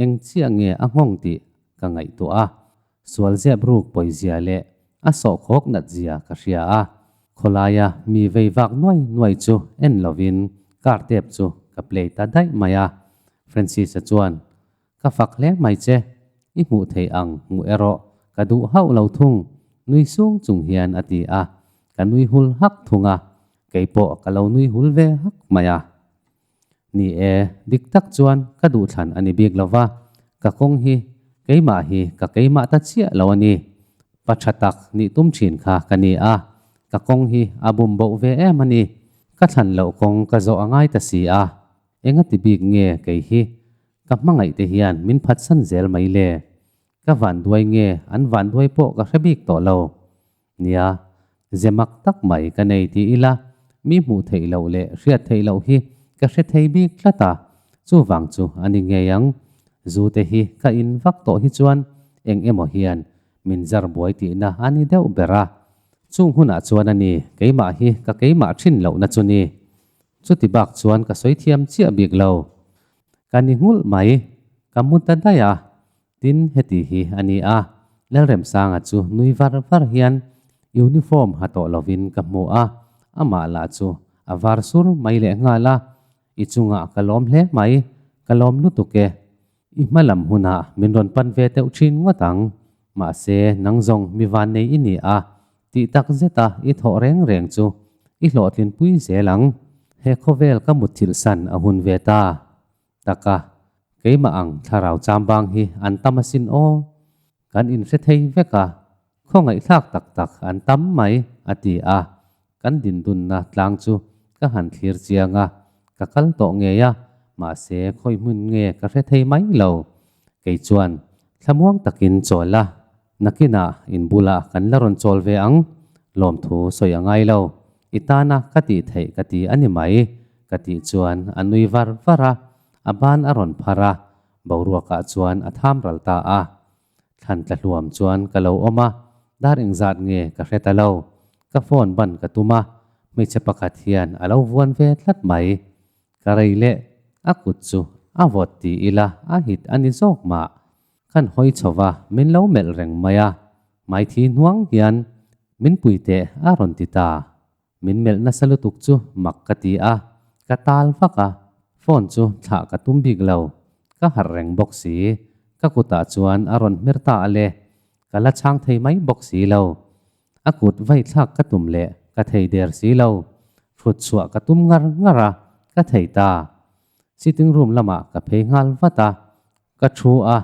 eng chiah nge a nghawng tih ka ngaihtuah a. Sual zep ruk pawizia leh a sawhkhawk nat zia ka hria a. Khawlaia mi vei vak nuai nuai chu en lovin car tep chu ka play ta daih mai a. Francis-a chuan Ka fak hle mai che, i hmuh theih ang hmuh erawh ka duh hauh lo thung, nui sung chung hian a ti a, ka nui hul hak thung a, kei pawh ka lo nui hul ve hak mai a. Ni e, dik tak chuan ka duhthlan a ni bik lo va, ka kawng hi keimah hi ka keimah ta chiah lo a ni. Pa tha tak nih tum thin kha ka ni a, ka kawng hi a bum boh ve em a ni. Ka thlan loh kawng ka zawh a ngai ta si a, Enga ti bik nge kei hi ka hmangaih te hian min phatsan zel mai le? Ka vanduai nge an vanduai pawh ka hre bik tawh lo. Nia, ze mak tak mai ka nei ti ila mi hmuh theih loh leh hriat theih loh hi ka hre thei bik tlat a, chuvang chu a ni ngei ang. Zu te hi ka in vak tawh hi chuan eng emaw hian min zar buai tihna a ni deuh ber a. Chung hunah chuan a ni keimah hi ka keimah thin lohna chu ni. Chuti bak chuan ka sawi thiam chiah bik lo. Ka ni nghulh mai, ka mu ta daih a. Tin, heti hi a ni a, Lalremsanga chu nui var var hian uniform ha tawh lovin ka hmu a, amah lah chu a var sur mai leh nghal a, I chungah ka lawm hle mai, ka lawm lutuk e. I hma lam hunah min rawn pan ve teuh thin ngawt ang. Mahse, nang zawng mi vannei i ni a, Tih tak zeta i thawh reng reng chu i hlawhtlinpui zel ang. He khawvel ka mutthilh san a hun ve ta. Taka, keimah ang thlarau chambang hi an tam asin aw. Kan inhre thei vek a, khawngaihthlak tak tak an tam mai, a ti a. Kan dindunna tlang chu ka han thlir chiang a, ka kal tawh ngei a, mahse khawi hmun nge ka hre thei mai lo. Kei chuan thlamuang takin chawl a, Nakinah in bulah kan la rawn chawl ve ang, lawmthu sawi a ngai lo. I tana ka tih theih ka ti a ni mai, ka tih chuan a nui var var a, a ban a rawn phar a, boruakah chuan a tham ral ta a. Thlan tla hluam chuan ka lo awm a, dar engzat nge ka hre ta lo. Ka phone ban ka tum a, hmeichhe pakhat hian a lo vuan ve tlat mai. Ka rei leh a kut chu a vawt ti ila a hit a ni zawk mah. Kan hawi chho va, min lo melh reng mai a, hmaithi hnuang hian min pui teh a rawn ti ta. Min melh nasa lutuk chu mak ka ti a, ka tal vak a, phone chu thlah ka tum bik lo, ka harh reng bawk si, ka kutah chuan a rawn hmer ta a le, ka la chhang thei mai bawk si lo. A kut vai thlak ka tum leh ka thei der si lo, hrut chhuah ka tum ngar ngar a, ka thei ta. Sitting room lamah ka phei nghal vat a, ka thu a,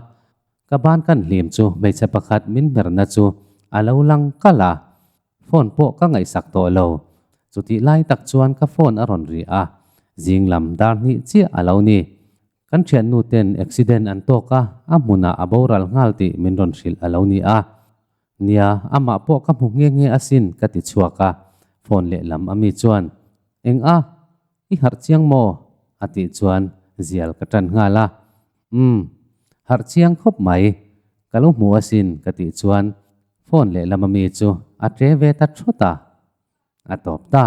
ka ban kan hlim chu hmeichhe pakhat min hmerna chu a lo lang kalh a, Phone pawh ka ngaihsak tawh lo. Chutih lai tak chuan ka phone a rawn ri a, zing lam dar hnih chiah a lo ni. Kan thiannu ten accident an tawk a, a hmunah a boral nghal tih min rawn hrilh a lo ni a. Nia, amah pawh ka hmu nghe nghe asin ka ti chhuak a, phone lehlam ami chuan, Eng a? I harh chiang maw? a tih chuan zial ka tan nghal a. Umm, harh chiang khawp mai. Ka lo hmu asin ka tih chuan phone lehlam ami chu a tle ve ta thawt a, a tawp ta.